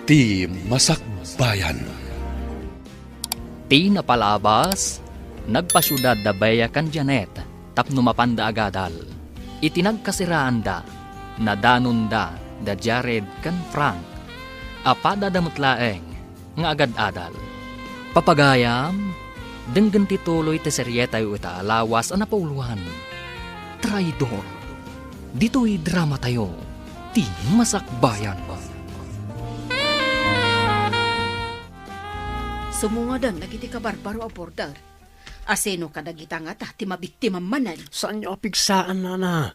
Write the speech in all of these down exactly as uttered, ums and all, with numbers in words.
Ti Masakbayan. Ti napalabas, nagpasiudad da Bea ken Janet tapno mapanda agadal. Iti nagkasiraanda, nadanonda da Jared ken Frank. Apadada met laeng nga agad-adal. Papagayam, denggen ti tuloy ti serietayo ita a lawas a napauloan, Traidor. Ditoy dramatayo, Ti Masakbayan. Sumungoden dagiti kabarbaro a border. Asino kadagita ngata ti mabiktima manen? Saanyo a pigsaan, nana.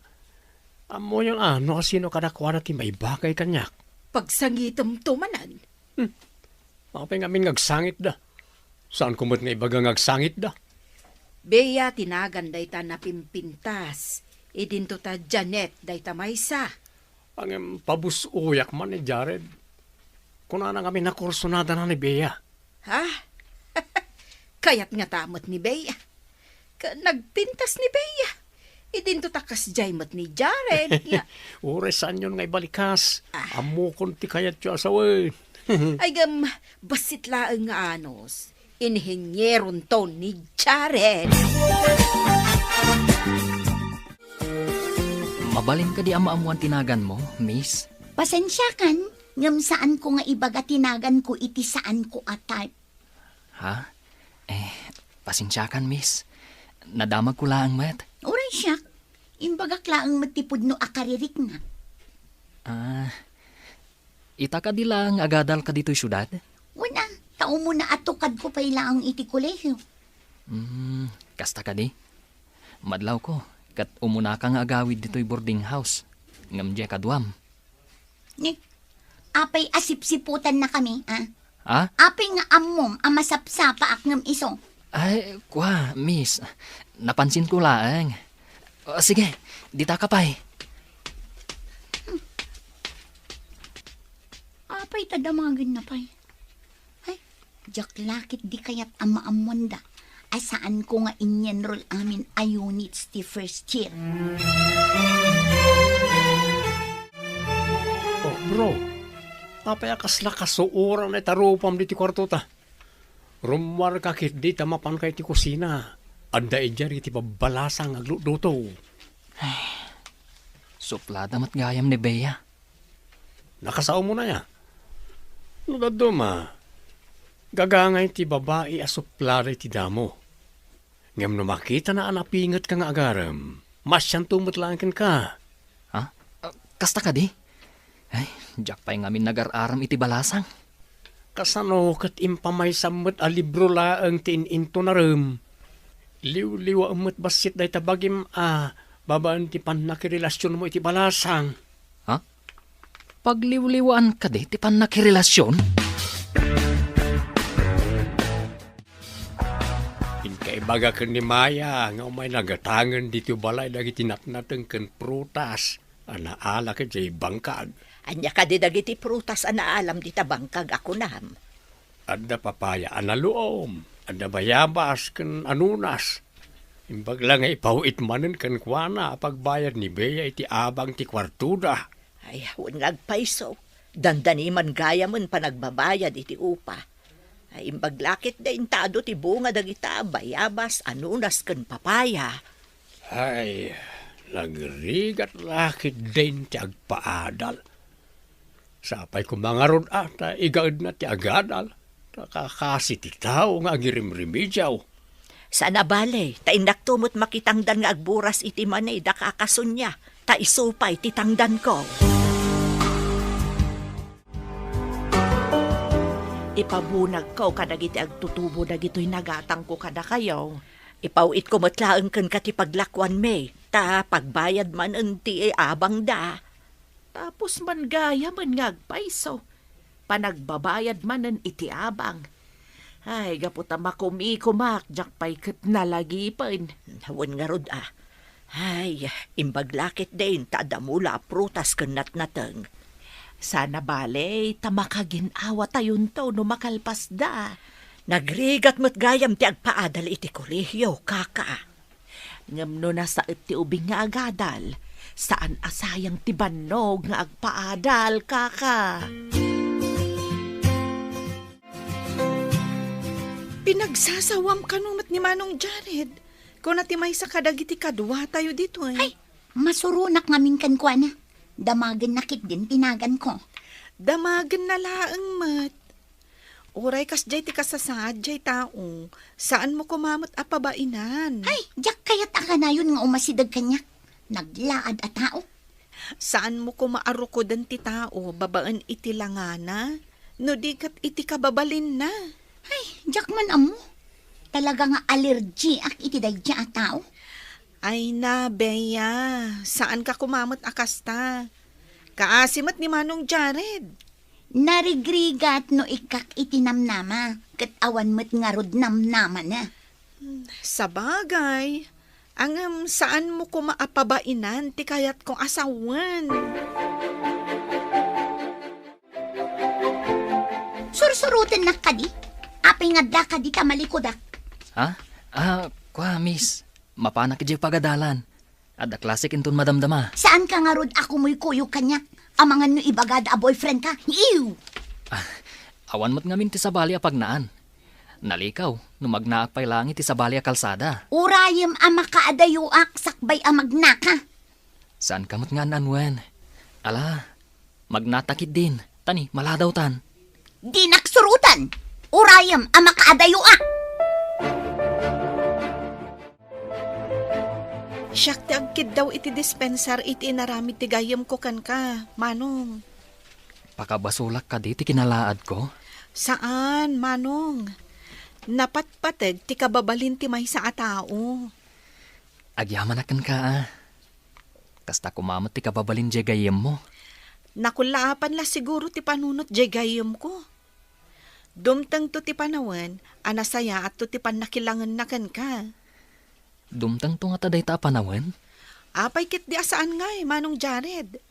Ammoyon a no asino kadakuada ti maibagay kaniak. Pagsangitemto manen. Hmm. Apay ngamin nga agsangitda? Saanko met nga ibaga nga agsangitda? Bea ti nagan dayta napimpintas. Idinto ta Janet dayta maysa. Ngem pabus-oyak man ni Jared. Kunana ngamin a kursunadana ni Bea. Ha? Kayat ngata met ni Bea. Ka-, nagpintas ni Bea. Idinto ta kasdiay met ni Jared. Ya. Uray saanyon nga ibalikas. Ah. Ammokon ti kayatyo a sawen. Ay, ngem, bassit laeng nga anus. Inhinieronto ni Jared. Mabalin kadi a maammoan ti naganmo, miss? Pasensiakan, ngem saanko nga ibaga ti naganko iti saanko a type. Ha? Eh, pasensiakan, miss. Nadamagko laeng met. Uray siak. Imbagak laeng met ti pudno a kaririknak. Ah, ita kadi laeng agadalka ditoy siudad? Wen a, ta umuna a tukadko pay laeng iti kolehio. Hmm, kasta kadi? Madlawko, ket umunaka nga agawid ditoy boarding house. Ngem diay kaduam. Ni, apay a sipsiputannakami, a? Ha? Apay nga ammom a masapsapaak ngem isu? Ay, kua, miss. Napansinko laeng. O, sige, ditaka pay. Apay ta damagenna pay? Ay, diak la ketdi kayat a maammoanda a saanko nga inyenrol amin a units ti first year. Oh, bro, apay a kasla kasuoran a itarupam ditoy kuartota? Rummuarka ketdi ta mapanka iti kusina. Adda idiay dagiti babbalasang nga aglutluto. Ay, suplada met gayam ni Bea. Nakasaomo na ya. No dadduma, gagangay ti babai a suplada iti damo. Ngem no makitana a napingetka nga agarem, maasianto met laeng kenka. Ha? Ah, kasta kadi? Ay, diak pay ngamin nagar-aram iti balasang. Kasano ket impamaysam met a libro laeng ti in-intonarem? Liwliwaem met bassit dayta bagim a babaen ti pannakirelasionmo iti balasang. Ha? Pagliwliwaan kadi ti pannakirelasion? Inkaibaga ken ni Maya nga umay nagatangen ditoy balay dagiti natnateng ken prutas a naalak idiay bangkag. Ania kadi dagiti prutas a naalam dita bangkag a kunam? Adda papaya a naluom, adda bayabas ken anunas. Imbag la nga ipaw-it manen kenkuana a pagbayad ni Bea iti abang ti kuartoda. Ay, wen nga agpayso, dandani man gayamen panagbabayad iti upa. Ay, imbag la ketdi inta adu ti bunga dagita bayabas, anunas ken papaya. Ay, nagrigat la ketdin ti agpaadal. Sapay koma ngarud a ta igaedna ti agadal, ta kakasi ti tao nga agirimrimidiaw. Saan a bale, ta innakto met makitangdan nga agburas iti mani da kakasunia, ta isu pay ti tangdanko. Ipabunagko kadagiti agtutubo dagitoy nagatangko kadakayo. Ipaw-itko met laeng kenka ti paglakuanmi, ta pagbayad manen ti abangda. Tapos man gayamen nga agpayso, panagbabayad manen iti abang. Ay, gapu ta makumikumak, diak pay ket nalagipen. Wen ngarud a. Ay, imbag la ketdin ta adda mula a prutas ken natnateng. Saan a bale, ta makagin-awatayonto no makalpasda. Nagrigat met gayam ti agpaadal iti kolehio, kaka. Ngem no nasaet ti ubing nga agadal, saan a sayang ti bannog nga agpaadal, kaka. Nagsasawam kano met ni Manong Jared? Kuna ti maysa kadagiti kaduatayo ditoy. Ay, masuronak ngamin kenkuana. Damagenna ketdin ti naganko. Damagenna laeng met. Uray kasdiay ti kasasaad diay tao, saanmo koma met a pabainan. Ay, diak kayat a kanayon nga umasideg kaniak. Naglaad a tao. Saanmo koma a rukoden ti tao babaen iti langana, no di ket iti kababalinna. Ay, diak man ammo. Talaga nga alergiak iti daydiay a tao. Ay na, Bea, saanka koma met a kasta. Kaasi met ni Manong Jared. Narigrigat no ikkak iti namnama, ket awan met ngarud namnamana. Sabagay, ngem saanmo koma a pabainan ti kayatko a sawen. Sursurotennak kadi? Apay nga adda kadi ta malikudak? Ha? Ah, kua, miss. Mapanak idiay pagadalan. Adda klasek inton madamdama. Saanka ngarud a kumuykuyog kaniak? Amangan no ibagada a boyfriend ka? Ew! Ah, awan met ngamin ti sabali a pagnaan. Nalikaw no magnaak pay laeng iti sabali a kalsada. Urayem a makaadayoak sakbay a magnaka. Saanka met nga an-anuen? Ala, magnata ketdin, ta ni, maladawtan. Dinak suroten! Urayem a makaadayoak! Siak ti agkiddaw iti dispensar iti inaramid ti gayyemko kenka, Manong. Pakabasolak kadi ti kinalaadko? Saan, Manong. Napatpateg ti kababalin ti maysa a tao. Agyamanak kenka, a. Kasta koma met ti kababalin diay gayyemmo. Nakullaapan la siguro ti panunot diay gayyemko. Dumtengto ti panawen a nasayaatto ti pannakilangenna kenka. Dumtengto ngata dayta a panawen? Apay ketdi a saan ngay, Manong Jared?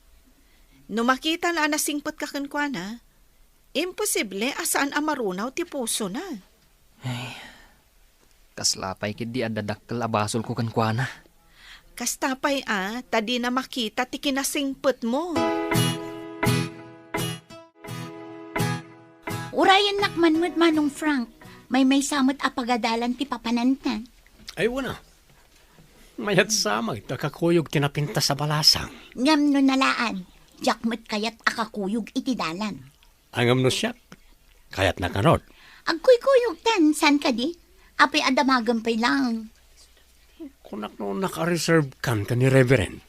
No makitana a nasingpetka kenkuana, imposible a saan a marunaw ti pusona. Ay, kasla pay ketdi adda dakkel a basolko kenkuana. Kasta pay a, ta dina makita ti kinasingpetmo. Urayennak man met, Manong Frank. Maymaysa met a pagadalan ti papanantan. Ay, wen a. Mayat sa met a kakuyog ti napintas a balasang. Ngem no nalaad, diak met kayat a kakuyog iti dalan. Ngem no siak, kayatnak ngarud. Agkuykuyogtan, saan kadi? Apay a damagem pay laeng. Kunak no naka-reserve kan ken ni Reverend.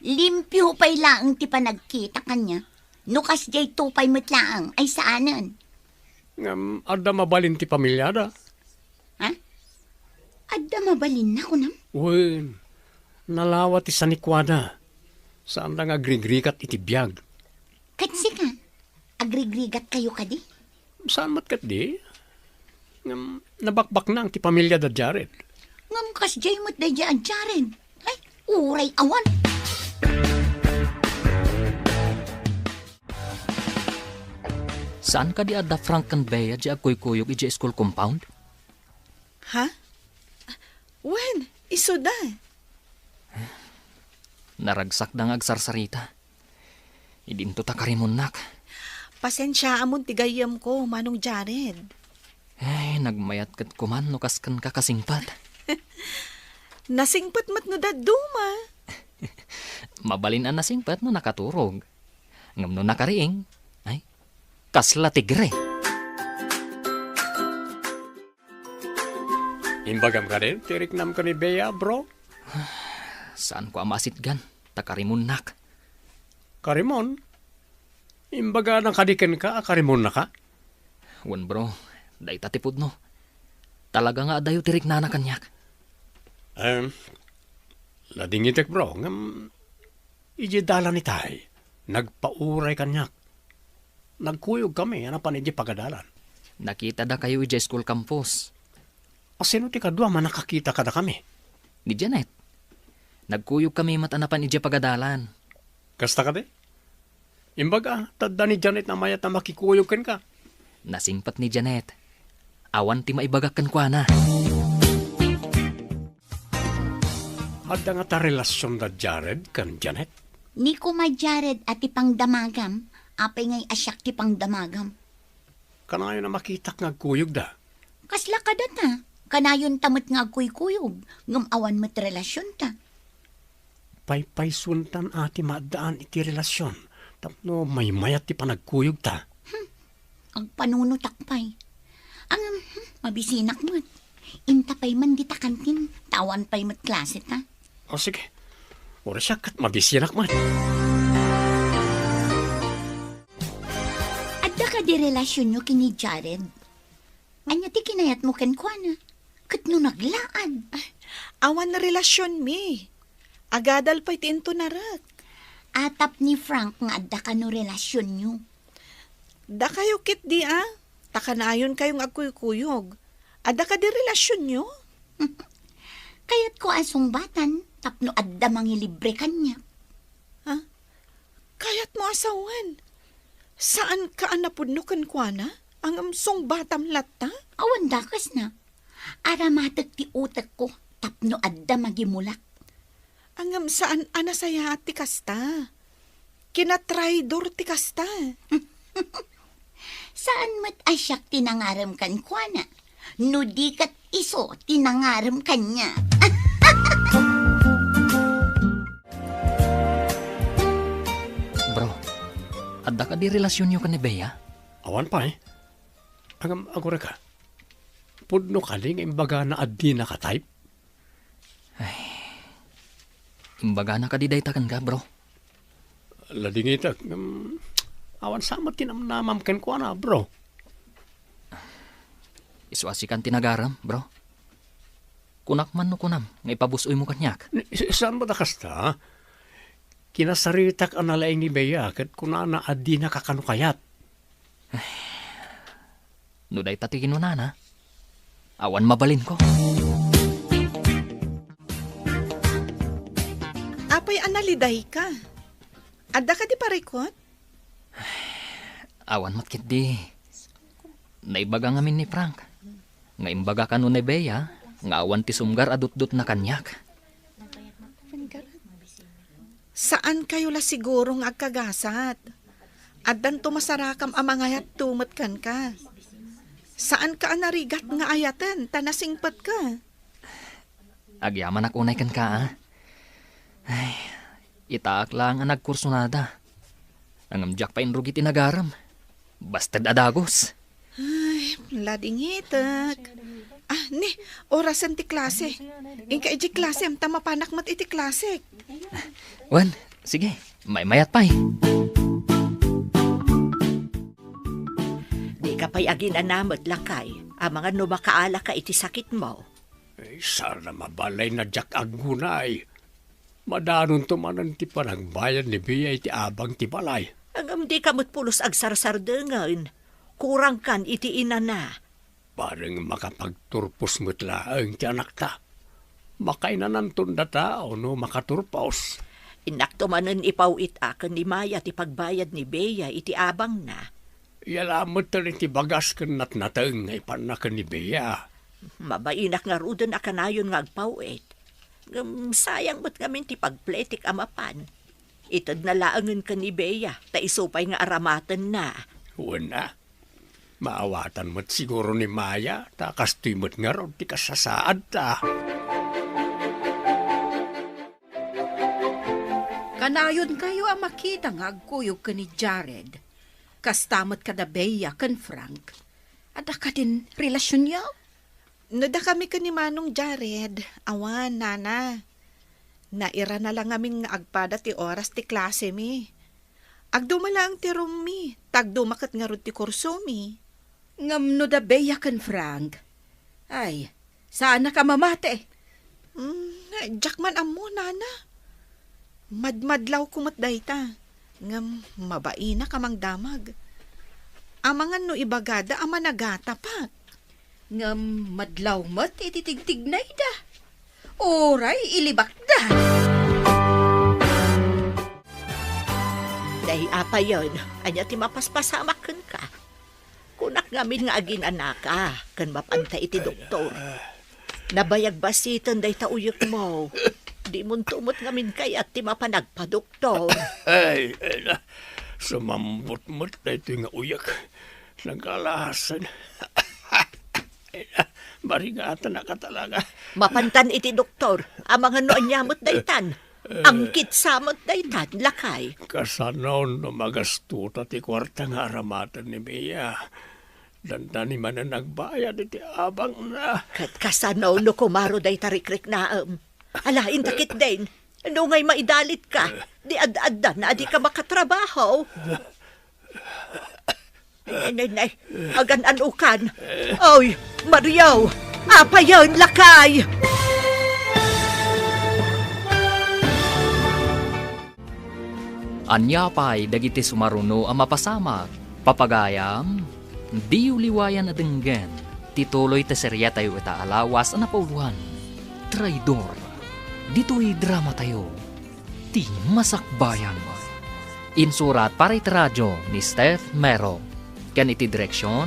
Limpio pay laeng ti panagkita kaniak. No kasdiay to pay met laeng, ay saanen. Ngem adda mabalin ti pamiliada. Ha? Adda mabalinna, kunam? Wen, nalawa ti sanikuada. Saanda nga agrigrigat iti biag. Ket sika, agrigrigatkayo kadi? Saan met ketdi? Ngem nabakbaknang ti pamiliada Jared. Ngem kasdiay met daydiay a Jared. Ay, uray awan. Saan kadi adda Frank ken Bea diay agkuykuyog idiay school compound? Ha? Wen, isuda. Naragsakda nga agsarsarita. Idinto ta karimonnak. Pasensiaamon ti gayyemko, Manong Jared. Ay, nagmayat ket kuman no kas kenka kasingpet. Nasingpet met no dadduma. Mabalin a nasingpet no nakaturog. Ngem no nakariing, ay, kasla tigre. Imbagam kadi ti riknam ken ni Bea, bro? Saanko a maasitgan, ta karimonnak. Karimon? Imbagana kadi kenka a karimonnaka? Wen, bro, dayta ti pudno. Talaga nga adayo ti riknana kaniak. Em, nadingitek, bro, ngem idiay dalan itay, nagpauray kaniak. Nagkuyogkami a napan idiay pagadalan. Nakitadakayo idiay school campus. A, sino ti kaduam a nakakita kadakami? Ni Janet. Nagkuyogkami met a napan idiay pagadalan. Kasta kadi? Imbaga, ta adda ni Janet a mayat a makikuyog kenka. Nasingpet ni Janet. Awan ti maibagak kenkuana. Adda ngata relasionda Jared ken Janet? Ni koma Jared a ti pangdamagam, apay ngay a siak ti pangdamagam? Kanayon a makitak nga agkuyogda. Kasla kadata, kanayonta met nga agkuykuyog, ngem awan met relasionta. Paypaysuentan a ti maaddaan iti relasion tapno maymayat ti panagkuyogta. Hmm, agpanunotak pay. Ngem, hmm, mabisinak met. Inta pay man dita kantin, ta awan pay met klaseta. O sige, uray siak ket mabisinak met. Adda kadi relasionyo ken ni Jared? Ania ti kinayatmo kenkuana? Ket no naglaad? Awan relasionmi. Agadal pay ti intunarek. Atap ni Frank nga adda kano relasionyo. Dakayo ketdi a, ta kanayonkayo nga agkuykuyog. Adda kadi relasionyo? Kayatko a sungbatan tapno adda mangilibre kaniak. Ha? Kayatmo a sawen? Saanka a napudno kenkuana? Ngem sungbatam latta? Awan dakesna. Aramatek ti utekko tapno adda magimulak. Ngem saan a nasayaat ti kasta. Kinatraidor ti kasta. Saan met a siak ti nangarem kenkuana, no di ket isu ti nangarem kaniak. Bro, adda kadi relasionyo ken ni Bea? Awan pay. Ngem agurayka, pudno kadi nga imbagana a dina ka type? Ay, imbagana kadi dayta kenka, bro? Ladingitek, ngem awan sa met ti namnamam kenkuana, bro. Isu a sikan ti nagarem, bro. Kunak man no kunam nga ipabus-oymo kaniak. Ni, si-, saan met a kasta? Kinasaritak a nalaing ni Bea ket kunana a dinaka kano kayat. No dayta ti kinunana, awan mabalinko. Apay a nalidayka? Adda kadi parikut? Awan met ketdi. Naibaga ngamin ni Frank nga imbaga kano ni Bea nga awan ti sumgar a dutdotna kaniak. Saankayo la siguro nga agkagasat. Addanto masarakam a mangayatto met kenka. Saanka a narigat nga ayaten ta nasingpetka. Agyamanak unay kenka, a. Ay, itaak laeng a nagkursunada. Ngem diak pay inrugi ti nagarem. Basted a dagus. Ay, ladingitek. Ah, ni, orasen ti klase. Inka idiay klasem ta mapanak met iti klasek. Wen, sige, maymayat pay. Dika pay aginana met, lakay, amangan no makaalaka iti sakitmo. Ay, saan a mabalin a diak aggunay. Madanonto manen ti panagbayad ni Bea iti abang ti balay. Ngem dika met pulos agsarsardengen. Kurangkan iti inana. Bareng makapagturpos met laeng ti anakta. Makainananton data no makaturpos. Innakto manen ipaw-it a ken ni Maya ti pagbayad ni Bea iti abangna. Yalametten iti bagas ken natnateng nga ipanna ken ni Bea. Mabainak ngaruden a kanayon nga agpaw-it. Ngem sayang met ngamin ti pagpletik a mapan. Itedna laengen ken ni Bea, ta isu pay nga aramatenna. Wen a, maawatan met siguro ni Maya, ta kastoy met ngarud ti kasasaadta. Kanayonkayo a makita nga agkuyog ken ni Jared. Kasta met kada Bea ken Frank. Adda kadin relasionyo? No dakami ken ni Manong Jared, awan, nana. Nairana la ngamin nga agpada ti oras ti klasemi. Agduma laeng ti roommi, ta agduma ket ngarud ti kursomi. Ngem no da Bea ken Frank, ay, saannak a mamati. Mm, diak man ammo, nana. Madmadlawko met dayta, ngem mabainak a mangdamag. Amangan no ibagada a managatapak. Ngem madlaw met iti tigtignayda. Uray ilibakda. Day, apayen, ania ti mapaspasamak kenka? Kunak ngamin nga aginanaka ken mapanta iti doktor. Nabayag basiten dayta uyekmo. Dimonto met ngamin kayat ti mapan agpadoktor. Ay, ay na. Sumambot met daytoy nga uyek. Nagkalasan. Marigatanaka talaga. Mapantan iti doktor, amangan no ania met daytan. Angkit sa met daytan, lakay. Kasano no magastuta ti kuarta nga aramaten ni Bea? Dandani manen agbayad iti abangna. Ket kasano no kumaro dayta rikriknaem? Ala, inta ketdin. No ngay maidalitka, di ad-addan a dika makatrabaho. Nay, nay, nay. Agan-anukan. Oy, Mario! Apayen, lakay! Ania pay dagiti sumaruno a mapasamak? Papagayam, diyo liwayan a denggen ti tuloy ti serietayo ita a lawas a napauloan, Traidor. Ditoy dramatayo, Ti Masakbayan. Insurat para iti radio ni Steph Mero, ken iti direksion,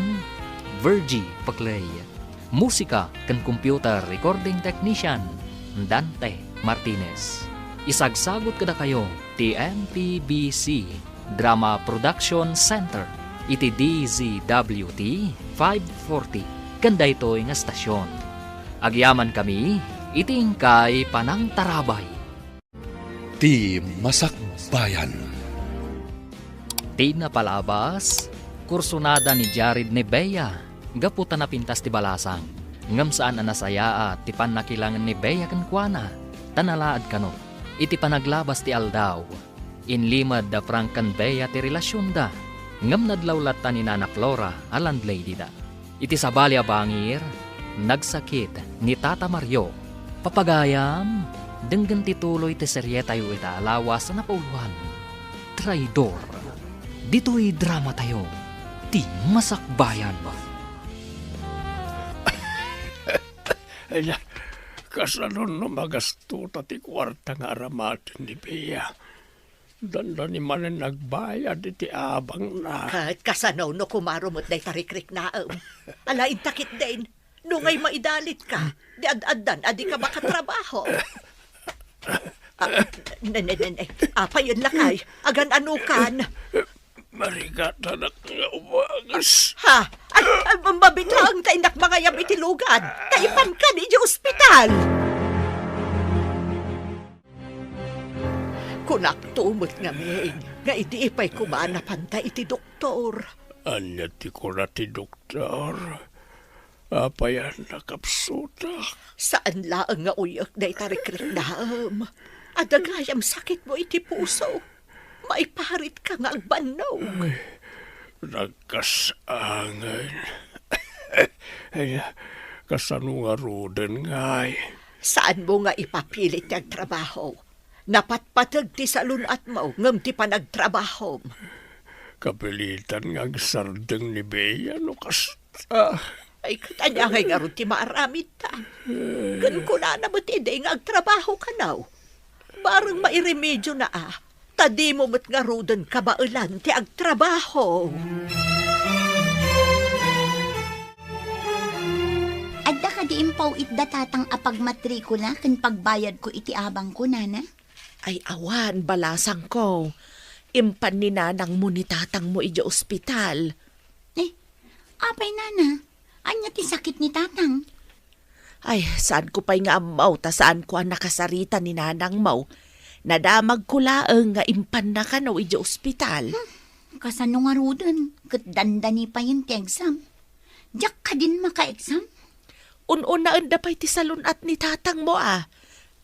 Virgie Paclay. Musika ken computer recording technician, Dante Martinez. Isagsagut kadakayo ti M P B C Drama Production Center iti D Z W T five forty ken daytoy nga estasion. Agyamankami iti inkay panangtarabay. Ti Masakbayan. Ti napalabas, kursunada ni Jared ni Bea gapu ta napintas ti balasang. Ngem saan a nasayaat ti pannakilangen ni Bea kenkuana, ta nalaad kano. Iti panaglabas ti aldaw, inlimed da Frank ken Bea ti relasionda, ngem nadlaw latta ni Nana Flora a landladyda. Iti sabali a bangir, nagsakit ni Tata Mario. Papagayam, denggen ti tuloy ti serietayo ita a lawas a napauloan, Traidor. Ditoy dramatayo, Ti Masakbayan. Ay, kasano no magastuta ti kuarta nga aramaten ni Bea? Dandani manen nagbayad iti abangna. Ket kasano no kumaro met dayta rikriknaem? Ala, inta ketdin. No ngay maidalitka, di ad-addan a dika makatrabaho. Ah, ne, ne, ne, ne. Apayen, lakay. Agan-anukan. Marigatanak nga umanges. Ha? Ay, ay, mabitaeng ta innak mangayab iti lugad. Ta ipankan iti ospital. Kunakto met ngamin nga idi pay koma napanta iti doktor. Ania ti kuna ti doktor? Apay a nakapsutak? Saan laeng nga uyek dayta rikriknaem. Adda gayam sakitmo iti puso. Maiparitka nga agbannog. Ay, nagkasangen. Ay, kasano ngaruden ngay? Saanmo nga ipapilit ti agtrabaho? Napatpateg ti salun-atmo ngem ti panagtrabahom. Kapilitan nga agsardeng ni Bea no kasta. Ay, ket ania ngay ngarud ti maaramidta? Ken kunana met idi nga agtrabaho kano. Bareng mairemedio na a, ta dimo met ngaruden kabaelan ti agtrabaho. Adda kadi impaw-itda tatang a pagmatrikula ken pagbayadko iti abangko, nana? Ay, awan, balasangko. Impan ni nanangmo ni tatangmo idiay ospital. Eh, apay, nana? Ania ti sakit ni tatang? Ay, saanko pay nga ammo ta saanko a nakasarita ni nanangmo. Nadamagko laeng nga impanna kano idiay ospital. Hmm, kasano ngaruden? Ket dandani payen ti exam. Diak kadin maka-exam? Un-unaenda pay ti salun-at ni tatangmo a.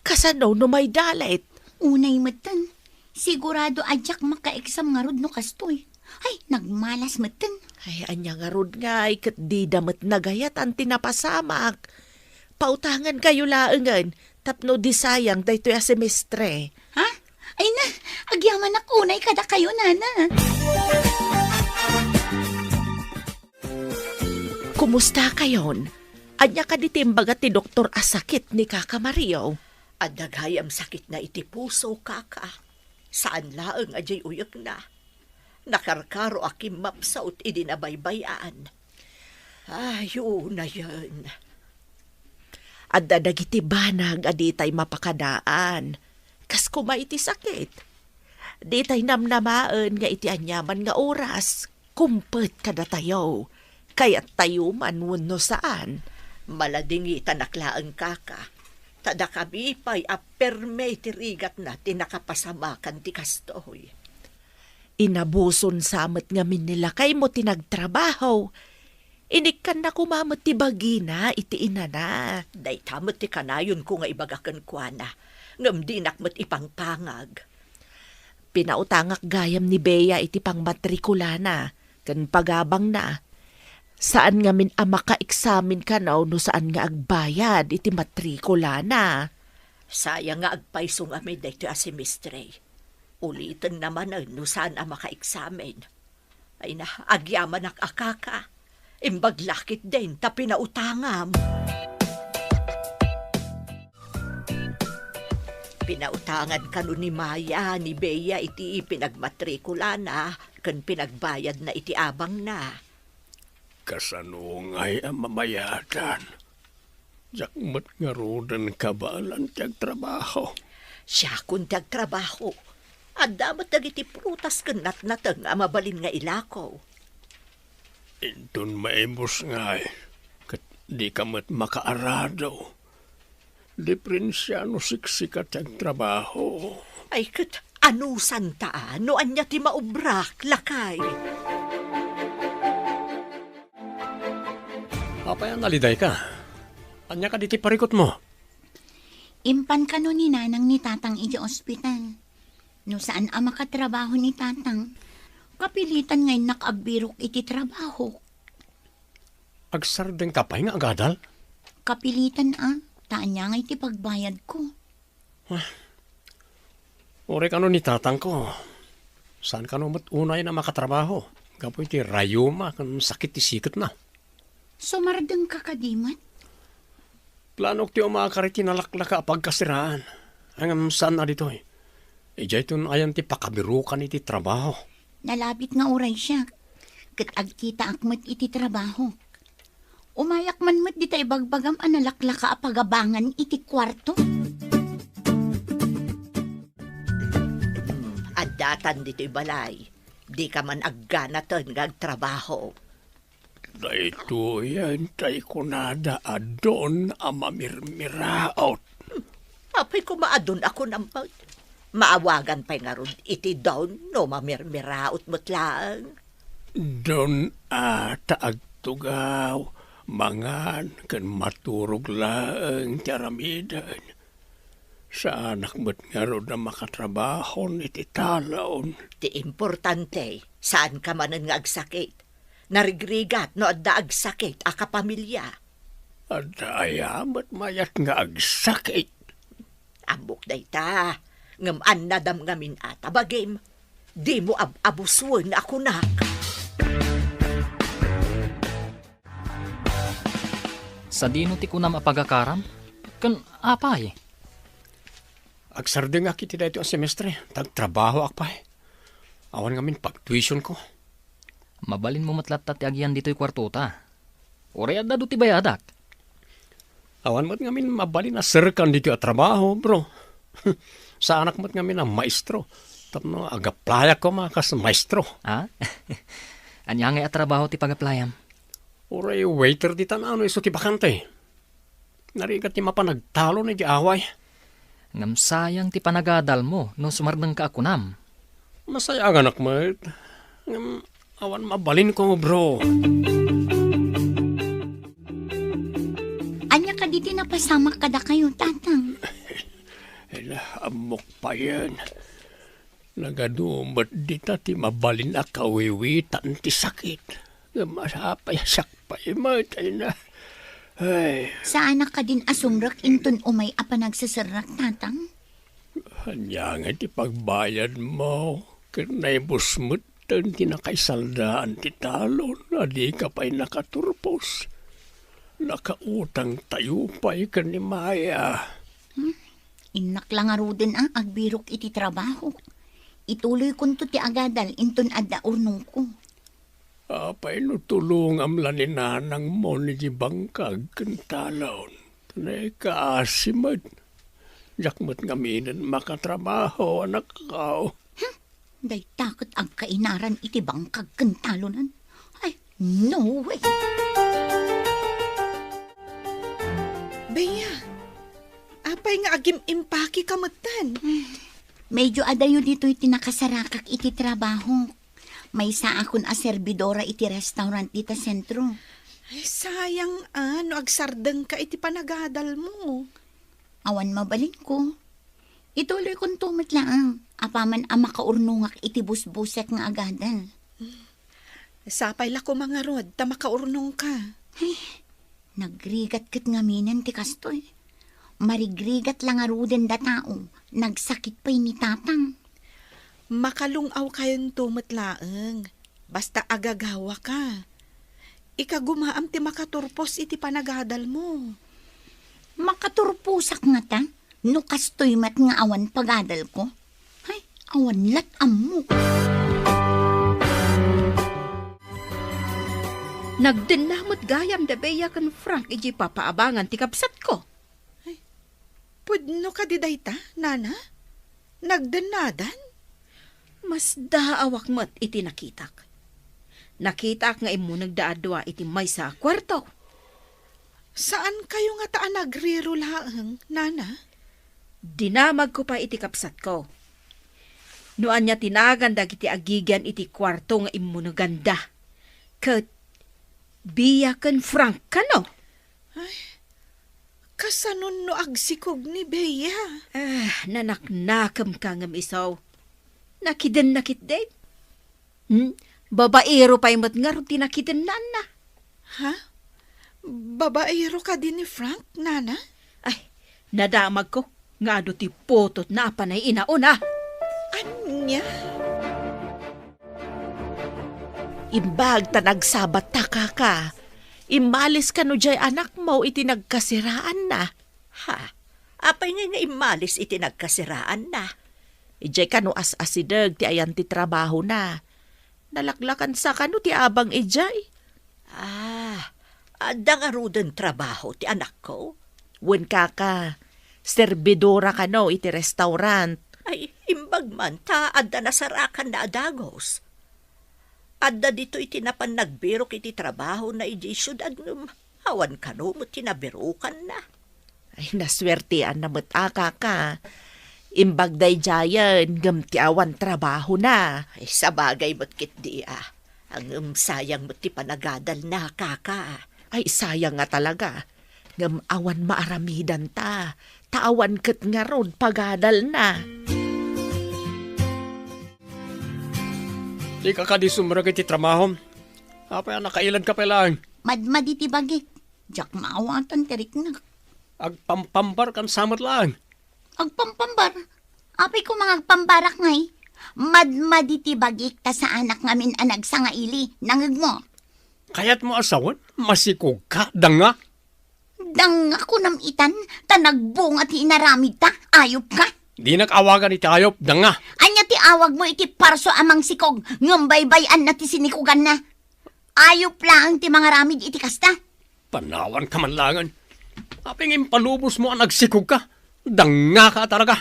Kasano no maidalit? Unay metten. Sigurado a diak maka-exam ngarud no kastoy. Ay, nagmalas metten. Ay, ania ngarud ngay, ket dida met nagayatan ti napasamak. Pautangankayo laengen tapno disayang daytoy a semestre. Ha? Ay na, agyamanak unay kadakayo, nana. Kumustakayon? Ania kadi ti imbaga ti doktor a sakit ni Kaka Mario? Adda gayam sakitna iti puso, Kaka. Saan laeng a diay uyekna. Nakarkaro a kimmapsut idi nabaybay-an. Ay, unayen. Adda dagiti banag a ditay mapakadaan. Kas koma iti sakit. Ditay namnamaen nga iti aniaman nga oras, kumpet kadatayo. Kayattayo man wenno saan. Maladingitanak laeng, kaka, ta dakami pay a perme ti rigatna ti nakapasamakan ti kastoy. Inabuson sa met ngamin ni lakaymo ti nagtrabaho. Inikkanna koma met ti bagina iti inana. Dayta met ti kanayonko nga ibaga kenkuana, ngem dinak met ipangpangag. Pinautangak gayam ni Bea iti pangmatrikulana ken pagabangna. Saan ngamin a makaeksamen kano no saan nga agbayad iti matrikulana. Sayang nga agpayso ngamin daytoy a semestre. Ulitenna manen no saan a makaeksamen. Ay na, agyamanak a kaka. Imbag la ketdin ta pinautangam. Pinautangan kano ni Maya ni Bea iti pinagmatrikulana ken pinagbayadna iti abangna. Kasano ngay a mamayadan? Diak met ngaruden kabaelan ti agtrabaho. Siakon ti agtrabaho. Adda met dagiti prutas ken natnateng a mabalin nga ilako. Inton maibus ngay, ket dika met makaarado. Diferensia no siksika ti agtrabaho. Ay, ket anusanta a no ania ti maubrak, lakay? Apay a nalidayka? Ania kadi ti parikutmo? Impan kano ni Nanang ni Tatang iti ospital. No saan a makatrabaho ni Tatang, kapilitan nga innak agbirok iti trabaho. Agsardengka pay nga agadal? Kapilitan a, ta ania ngay ti pagbayadko? Ah, uray kano ni tatangko, saan kano met unay a makatrabaho gapu iti rayuma ken sakit ti siketna. Sumardengka kadi met? Planok ti umakar iti nalaklaka a pagkasiraan. Ngem saan a ditoy. Idiayton ayan ti pakabirukan iti trabaho. Nalabit nga uray siak, ket agkitaak met iti trabaho. Umayak man met dita ibagbagam a nalaklaka a pagabangan iti kuarto. Hmm, addatan ditoy balay. Dika man agganaten nga agtrabaho. Daytoyen tay kunada a don a mamirmiraot. Apay koma a don a kunam met? Maawagan pay ngarud iti don no mamirmiraot met laeng? Don a ta agtugaw, mangan, ken maturog laeng ti aramiden. Saanak met ngarud a makatrabahon iti talon. Ti importante, saanka manen nga agsakit. Narigrigat no adda agsakit a kapamilya. Adda aya met mayat nga agsakit? Ammok dayta, ngem annadam ngamin a ta bagim, dimo ab-abusuen a kunak. Sadino ti kunam a pagakaram? Ken apay? Agsardengak iti daytoy a semestre, ta agtrabahoak pay. Awan ngamin pagtuitionko. Mabalinmo met latta ti agian ditoy kuartota. Uray adda adu ti bayadak. Awan met ngamin mabalin a serkan ditoy a trabaho, bro. Saanak met ngamin a maestro. Tapno agaplayak koma kas maestro. Ha? Ania ngay a trabaho ti pagaplayam? Uray waiter ditan no isu ti bakante. Narigat ti mapan agtalon iti away. Ngem sayang ti panagadalmo no sumardengka a kunam. Masayaganak met. Ngem awan mabalinko, bro. Ania kadi ti napasamak kadakayo, Tatang? Ela, ammok payen. Nagadu met dita ti mabalin a kawiwitan ti sakit. Ngem apay a siak pay met, ay na. Ay. Saanak kadin a sumrek inton umay a panagseserrak, Tatang? Ania ngay ti pagbayadmo? Ket naibus metten ti nakaisaldaan ti talon a dika pay nakaturpos. Nakautangtayo pay ken ni Maya. Hmm? Innak la ngaruden a agbirok iti trabaho. Ituloykonto ti agadal inton adda urnongko. Apay no tulongam la ni nanangmo iti bangkag ken talon? Naikaasi met. Diak met ngaminen makatrabaho, anakko. Hmm? Dayta ket agkainaran iti bangkag ken talonan. Ay, no way! Nga agim-impake ka metten. Medyo adayo ditoy ti nakasarakak iti trabaho. Maysaakon a serbidora iti restaurant dita sentro. Ay, sayang, ah, no agsardengka iti panagadalmo. Awan mabalinko. Ituloykonto met laeng, apaman a makaurnongak iti busbusek nga agadal. Sapay la koma ngarud ta makaurnongka. Ay, nagrigat ket ngaminen ti kastoy. Marigrigat la ngaruden da tao, nagsakit pay ni tatang. Makalung-awkayon met laeng, basta agagawaka. Ikagumaam ti makaturpos iti panagadalmo. Makaturposak ngata? No kastoy met nga awan pagadalko, ay, awan lat ammok. Nagdenna met gayam da Bea ken Frank idiay papaabangan ti kabsatko. Ay, pudno kadi dayta, nana? Nagdennadan? Masdaawak met iti nakitak. Nakitaak nga immunegda a dua iti maysa a kuarto. Saankayo ngata a nagriro laeng, nana? Dinamagko pay iti kabsatko. No ania ti nagan dagiti agigian iti kuarto nga immuneganda. Ket Bea ken Frank kano? Ay, kasanon no agsikog ni Bea? Ah, nanaknakemka ngem isu. Nakidenna ketdi? Hmm? Babaero pay met ngarud ti nakidennaanna. Ha? Babaero kadi ni Frank, nana? Ay, nadamagko nga adu ti putotna a panay inauna. Ania? Imbag ta nagsabatta, kaka. Immalis kano diay anakmo iti nagkasiraanna? Ha? Apay ngay nga immalis iti nagkasiraanna? Idiay kano as-asideg ti ayan ti trabahona. Nalaklakansa kano ti abang idiay? Ah, adda ngaruden trabaho ti anakko? Wen, kaka, serbidora kano iti restaurant. Ay, imbag man ta adda nasarakanna a dagus. Adda ditoy ti napan nagbirok iti trabahona idiay siudad ngem awan kano met ti nabirokanna. Ay, nasuerteanna met a, kaka. Imbag daydiayen ngem ti awan trabahona. Ay, sabagay met ketdi a. Ngem sayang met ti panagadalna, kaka. Ay, sayang nga talaga. Ngem awan maaramidanta, ta awan ket ngarud pagadalna. Dika kadi sumrek iti trabahom? Apay a nakailadka pay laeng? Madmadi ti bagik. Diak maawatan ti riknak. Agpampambarkan sa met laeng. Agpampambar? Apay koma nga agpambarak ngay? Madmadi ti bagik ta saanak ngamin a nagsangaili. Nangegmo? Kayatmo a sawen? Masikogka, danga? Danga kunam itan, ta nagbunga ti inaramidta, ayupka. Dinak awagan iti ayup, danga. Ania ti awagmo iti parso a mangsikog, ngem baybay-anna ti sinikoganna? Ayup laeng ti mangaramid iti kasta. Panawanka man laengen. Apay nga impalubosmo a nagsikogka? Dangngaka a talaga.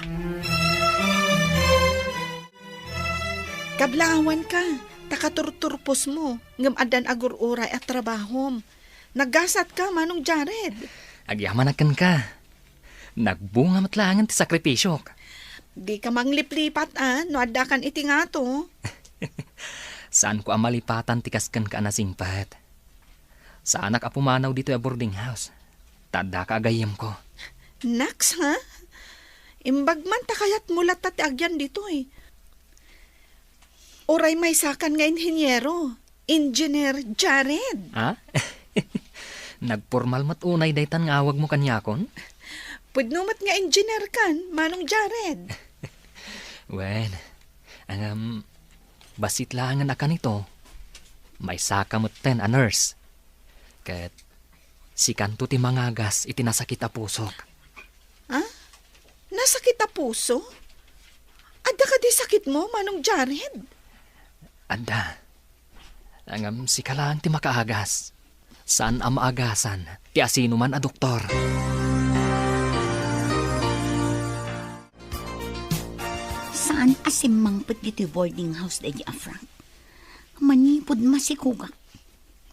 Kablaawanka, ta katurturposmo, ngem addan agur-uray a trabahom. Naggasatka, Manong Jared. Agyamanak kenka. Nagbunga met laengen ti sakripisiok. Dika mangliplipat, a, no addakan iti ngato. Saanko a malipatan ti kas kenka a nasingpet. Saanak a pumanaw ditoy a boarding house. Ta addaka a gayyemko. Naks, ha? Imbag man ta kayatmo latta ti agyan ditoy. Uray maysakan nga inhiniero, Engineer Jared. Ha? Nagpormal met unay daytan nga awagmo kaniakon? Pudno met nga engineer kan, Manong Jared. Wen, ngem, bassit laengen a kanito, maysaka metten a nurse. Ket sikanto ti mangagas iti nasakit a pusok. Ha? Nasakit a puso? Adda kadi sakitmo, Manong Jared? Adda. Ngem sika laeng ti makaagas. Saan a maagasan ti asinoman a doktor. Saan a simmangpet ditoy boarding house daydi a Frank. Manipud masikogak,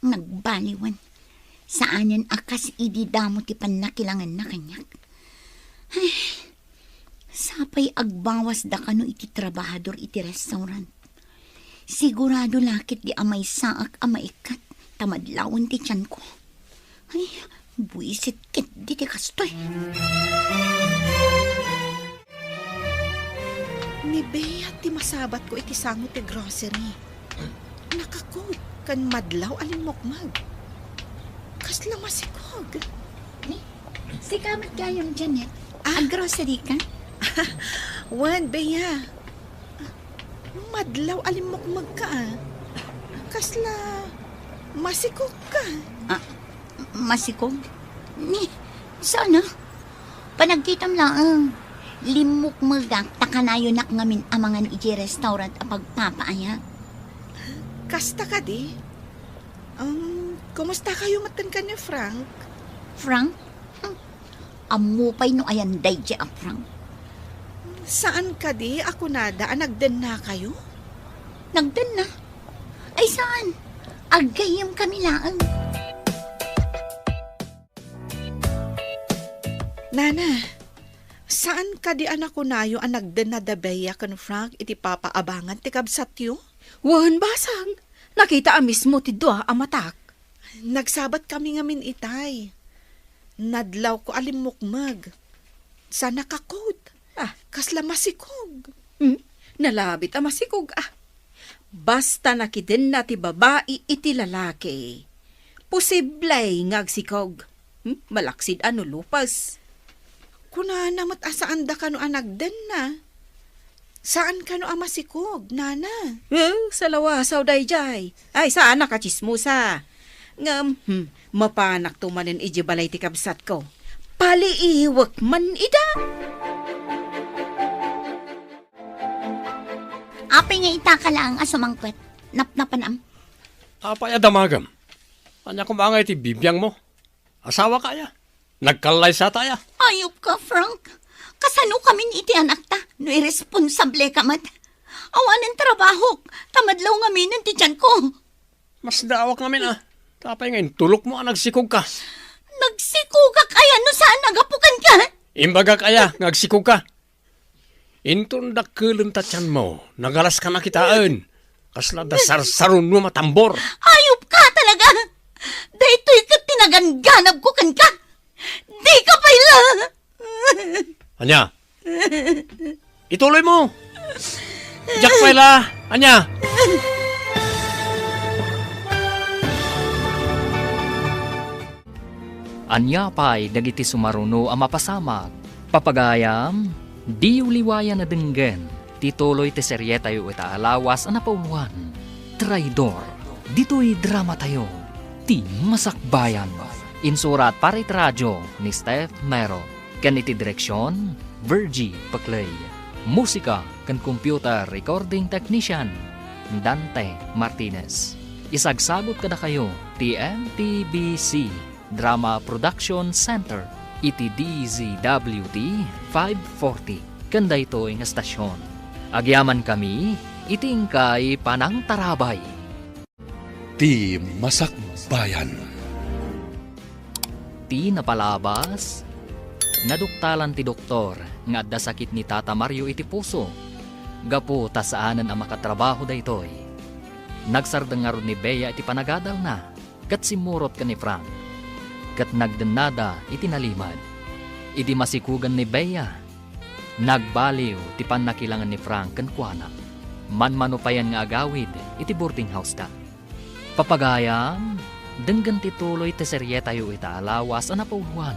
nagbaliwen. Saanen a kas idi damo ti pannakilangenna kaniak. Sapay agbawasda kano iti trabahador iti restaurant. Sigurado la ketdi a maysaak a maikkat ta madlawen ti tianko. Ay, buisit ketdi ti kastoy. Ni Bea ti masabatko iti sango ti grocery. Naka-coat ken madlaw a limmukmeg. Kasla masikog. Ni, sika met gayam, Janet. Ah? Ag-grocery ka? Wen, Bea. Madlaw a limmukmeg ka, ah. Kasla masikog ka. Ah, masikog? Ni, saan, ah? Panagkitam laeng. Limmukmegak ta kanayonak ngamin a mangan iti restaurant a pagpapaayak. Kasta kadi? Um, kumusta kayo met ken ni Frank? Frank? Hmm. Ammo pay no ayan daydi a Frank. Saan kadi a kunada a nagdenna kayo? Nagdenna? Ay, saan? Aggayem kami laeng. Nana, saan kadi a nakunayo a nagdenna da Bea ken Frank iti papaabangan ti kabsatyo? Wen, basang. Nakita a mismo ti dua a matak. Nagsabat kami ngamin itay. Nadlawko a limmukmeg. Sa naka-coat. Ah. Kasla masikog. Hmm? Nalabit a masikog, ah. Basta nakidenna ti babai iti lalaki. Posible nga agsikog. Hmm? Malaksid a no lupes. Kunana met a saanda kano a nagdenna. Saan kano a masikog, nana? Eh, salawasaw daydiay. Ay, saanak a tsismosa. Ngem, hmm, mapanakto manen idiay balay ti kabsatko. Paliiwek man ida. Apay nga ita ka laeng a sumangpet? Napnapanam? Apay a damagem? Ania koma nga iti bibiangmo? Asawa ka aya? Nagkallaysata aya? Ayup ka, Frank. Kasano kamin iti anakta no irresponsable ka met? Awanen trabahok, ta madlaw ngaminen ti tianko. Masdaawak ngamin, ah. Tapay nga intulokmo a nagsikog ka. Nagsikogak aya no saan a gapu kenka? Imbagak aya nga agsikog ka. Inton dakkelenta ti tianmo, nagalas ka na kitaen. Kasla da sarsaron no matambor. Ayup ka talaga! Daytoy ket ti nagangganabko kenka. Di ka pay la! Ania? Ituloy mo! Diak pay la! Ania? Ania pay dagiti sumaruno a mapasamak? Papagayam, diyo liwayan a denggen ti tuloy ti serietayo ita a lawas a napauluan, Traidor. Ditoy dramatayo, Ti Masakbayan. Insurat para iti radio ni Steph Mero, ken iti direksion, Virgie Paclay. Musika ken computer recording technician, Dante Martinez. Isagsagut kadakayo ti M P B C Drama Production Center iti D Z W T five forty ken daytoy nga estasion. Agyamankami iti inkay panangtarabay. Ti Masakbayan. Ti napalabas, naduktalan ti doktor nga adda sakit ni Tata Mario iti puso. Gapu ta saanen a makatrabaho daytoy, nagsardeng ngarud ni Bea iti panagadalna ket simmurot ken ni Frank, ket nagdennada iti nalimed. Idi masikugan ni Bea, nagbaliw ti pannakilangen ni Frank kenkuana. Manmano payen nga agawid iti boarding house-da. Papagayam, denggen ti tuloy ti serietayo ita a lawas a napauluan,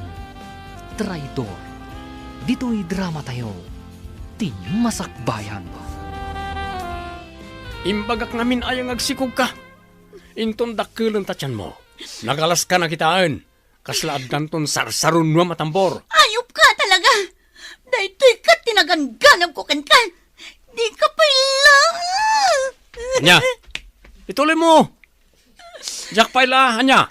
Traidor. Ditoy dramatayo, Ti Masakbayan. Imbagak ngamin aya nga agsikog ka. Inton dakkelenta ti tianmo, nagalas ka na kitaen. Kasla addanton sarsaruno a matambor. Ayup ka talaga! Daytoy ket ti nagangganabko kenka. Di ka pay la! Ania? Ituloy mo! Diak pay la, ania?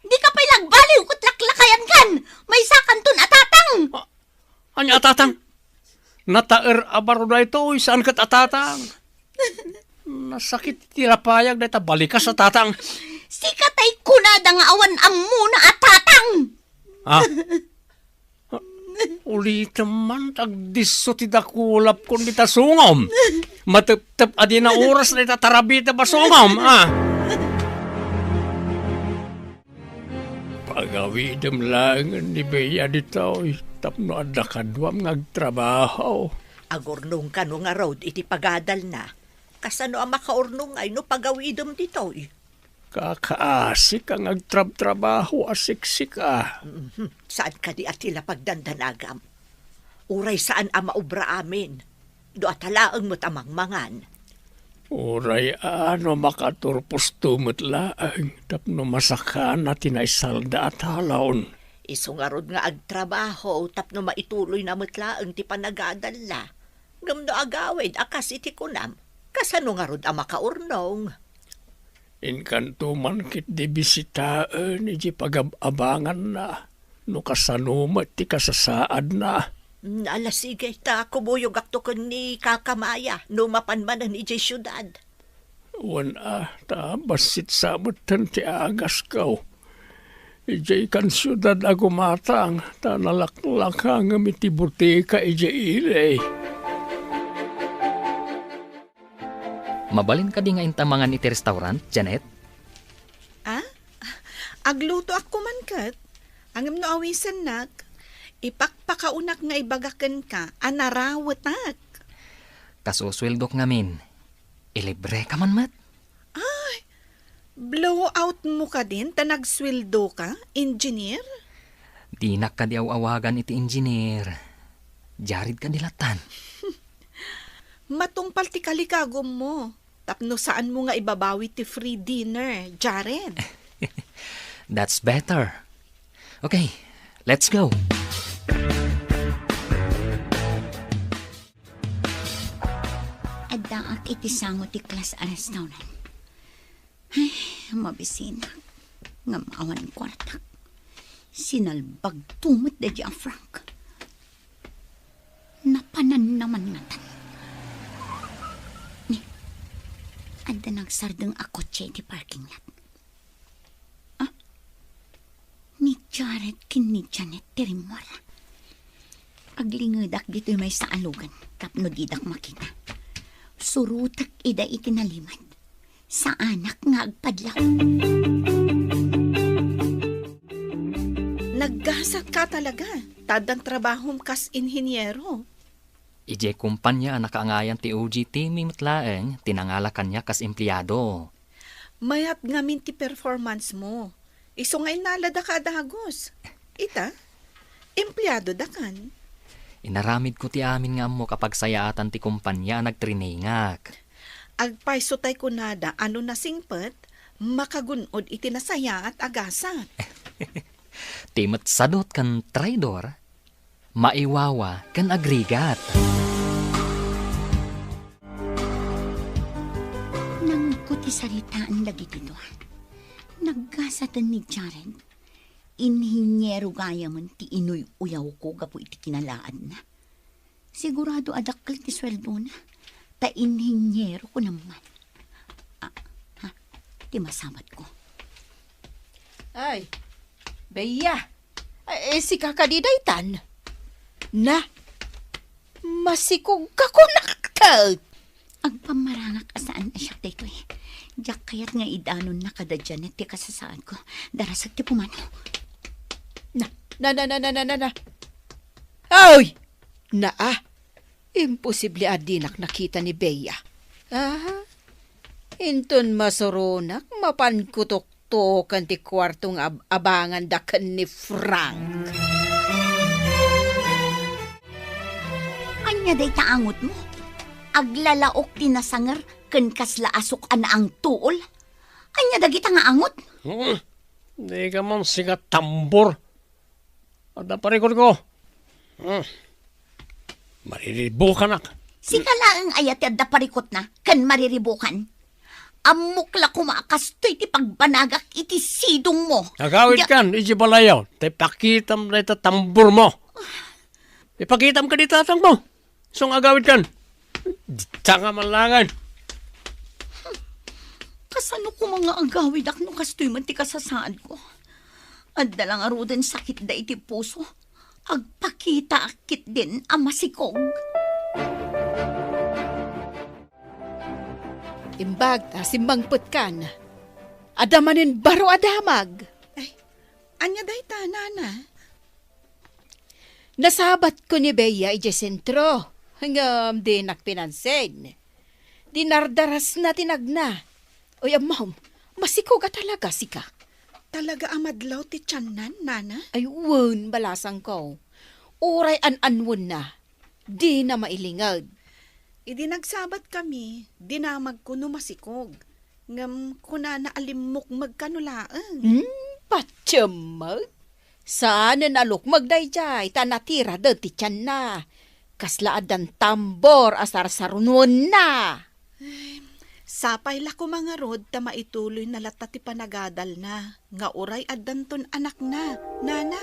Di ka pay la agbaliw ket laklakayankan. Maysakanton a tatang. Ah, ania a tatang? Nataer a baro daytoy, saan ket a tatang? Nasakit ti lapayag dayta balikas a tatang. Sika tay kunada nga awan ammona a tatang. Ah? Ulitem man, agdisso ti dakulapkon dita sungom. Mateptep a dina oras dayta tarabita a sungom, a. Pagawidem laengen ni Bea ditoy tapno adda kaduam nga agtrabaho. Agurnong kano ngarud iti pagadalna. Kasano a makaurnongay no pagawidem ditoy? Kakaasika nga agtrabtrabaho a siksika. Mhm. Saan kadi a ti la pagdandanagam? Uray saan a maubra amin. Dua ta laeng met a mangmangan. Uray a no makaturposto met laeng tapno masakana ti naisalda a talon. Isu ngarud nga agtrabaho tapno maituloyna met laeng ti panagadalna. Ngem no agawid a kas iti kunam, kasano ngarud a makaurnong? Inkanto man ketdi bisitaen idiay pagab-abanganna, no kasano met ti kasasaadna. Mm, ala, sige, ta kumuyogakto ken ni Kaka Maya no mapan manen idiay siudad. Wen a, ta bassit sa metten ti agasko. Idiay kan siudad a gumatang, ta nalaklakangem iti botika idiay ili. Mabalin kadi nga inta mangan iti restaurant, Janet? Ah? Aglutoak koma ket. Ngem no awisennak, ipakpakaunak nga ibaga kenka a narawetak. Kasusueldok ngamin, ilibreka man met. Ay, blowout mo kadin ta nagsueldoka, engineer? Dinak kadi aw-awagan iti engineer. Jared kadi lattan. Matungpal ti kalikagummo, tapno saanmo nga ibabawi ti free dinner, Jared. That's better. Okay, let's go. Addaak iti sango ti class a restaurant. Ay, mabisinak. Ngem awan kuartak. Sinalbagto met daydi a Frank. Napananna man ngatan. Ni, adda nagsardeng a kotse iti parking lot. Ah? Ni Jared ken ni Janet ti rimmuarda. Aglingedak ditoy maysa a lugan tapno didak makita. Surotek ida iti nalimed. Saanak nga agpadlaw. Naggasatka talaga, ta addan trabahom kas inhiniero. Idiay kumpanya a nakaangayan ti O G T mi met laeng ti nangala kaniak kas empleado. Mayat ngamin ti performance mo. Isu nga innalada ka a dagus. Ita, empleado da kan. Inaramidko ti amin nga ammok a pagsayaatan ti kumpanya a nagtrainingak. Agpayso tay kunada a no nasingpet, makagun-od iti nasayaat a gasat. Ti met sadot ken traidor, maiwawa ken agrigat. Nangngegko ti saritaan dagiti dua. Naggasaten ni Jared. Inhiniero gayamen ti inuy-uyawko gapu iti kinalaadna. Sigurado a dakkel ti sueldona, ta inhiniero kunam man. Ah, ha? Ti masabatko. Ay, Bea. Ay, sika kadi daytan? Na, masikog ka kunakket. Agpammarangak a saan a siak daytoy. Diak kayat nga idanonna kada Janet ti kasasaadko. Darasek ti pumano. Na, na, na, na, na, na, na, na. Ay! Naa, imposible a dinak nakita ni Bea. Ah, inton masuronak, mapanko tuktoken ti kuarto nga ab-, abanganda ken ni Frank. Ania dayta angotmo? Aglalaok ti nasanger ken kasla asuk a naangtuol? Ania dagita nga angot? Hmm, dika man sika tambor. Adda parikutko. Hmm. Mariribukanak. Sika laeng aya ti adda parikutna ken mariribukan? Ammok la koma a kastoy ti pagbanagak iti sidongmo. Agawidkan iti balayo, ta ipakitam dayta tambormo. Ipakitam kadi tatangmo. Isu nga agawidkan. Dita nga manlangan. Kasano koma nga agawidak no kastoy man ti kasasaadko? Adda la ngaruden sakitda iti puso. agpakitaak ketdin a masikog. Imbag ta simmangpetkan, adda manen baro a damag. Ay, ania dayta, nana? Nasabatko ni Bea idiay sentro, ngem dinak pinansin. Dinardarasna ti nagna. Oy, ammom, masikog a talaga sika. Talaga a madlaw ti tianna, nana? Ay, wen, balasangko. Uray an-anwenna, dina mailinged. Idi nagsabatkami, dinamagko no masikog. Ngem kunana a limmukmegka no laeng. Hmm, patiemek? Saanen a lukmeg daydiay ta natiraden ti tianna. Kasla addan tambor a sarsarunuenna. Ay, sapay la koma ngarud ta maituloyna latta ti panagadalna nga uray addanton anakna, nana.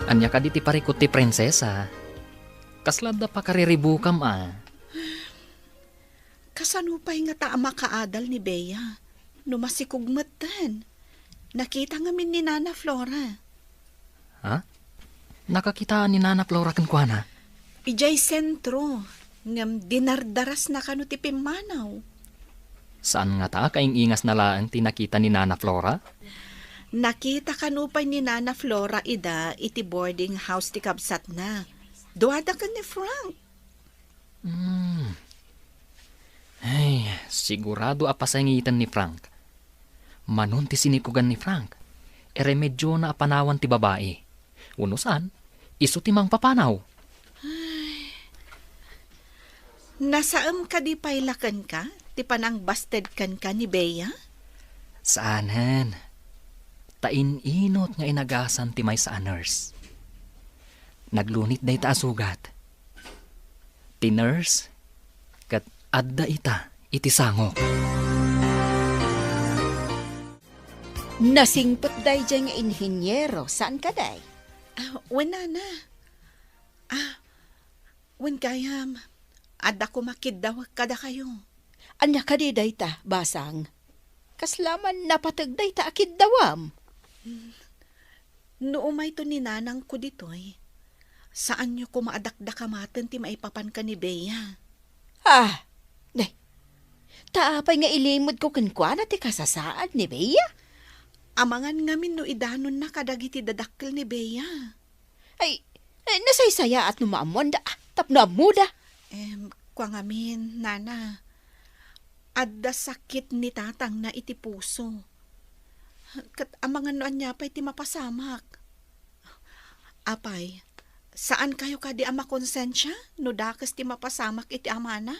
Ania kadi ti parikut ti prinsesa? Kasla adda pakariribukam a? Kasano pay ngata a makaadal ni Bea no masikog metten? Nakita ngamin ni Nana Flora. Ha? Nakakitaan ni Nana Flora kenkuana? Idiay sentro, ngem dinardarasna kano ti pimmanaw. Saan ngata a kaing-ingasna laeng ti nakita ni Nana Flora? Nakita kano pay ni Nana Flora ida iti boarding house ti kabsatna. Duada ken ni Frank. Hmm. Ay, sigurado a pasangiten ni Frank. Manon ti sinikogan ni Frank, iremedyona a panawan ti babai. Wenno saan, isu ti mangpapanaw. Nasaem kadi pay la kenka ti panangbasted kenka ni Bea? Saanen. Ta in-inut nga inagasan ti maysa a nurse. Naglunit dayta a sugat. Ti nurse ket adda ita iti sangok. Nasingpet daydiay nga inhiniero, saan kadi? Ah, wen, nana. Ah, wen gayam, adda koma kiddawek kadakayo. Ania kadi dayta, basang? Kasla man napateg dayta a kiddawam? No umayto ni nanangko ditoy, saanyo koma a dakdakamaten ti maipapan ken ni Bea. Ah, ne. Ta apay nga ilimedko kenkuana ti kasasaad ni Bea? Amangan ngamin no idanonna kadagiti dadakkel ni Bea. Ay, eh, nasaysayaat no maammoanda, ah, tapno ammoda. Em, kua ngamin, nana, adda sakit ni tatangna iti puso. Ket amangan no ania pay ti mapasamak. Apay, saan kayo kadi a makonsensia no dakes ti mapasamak iti amana?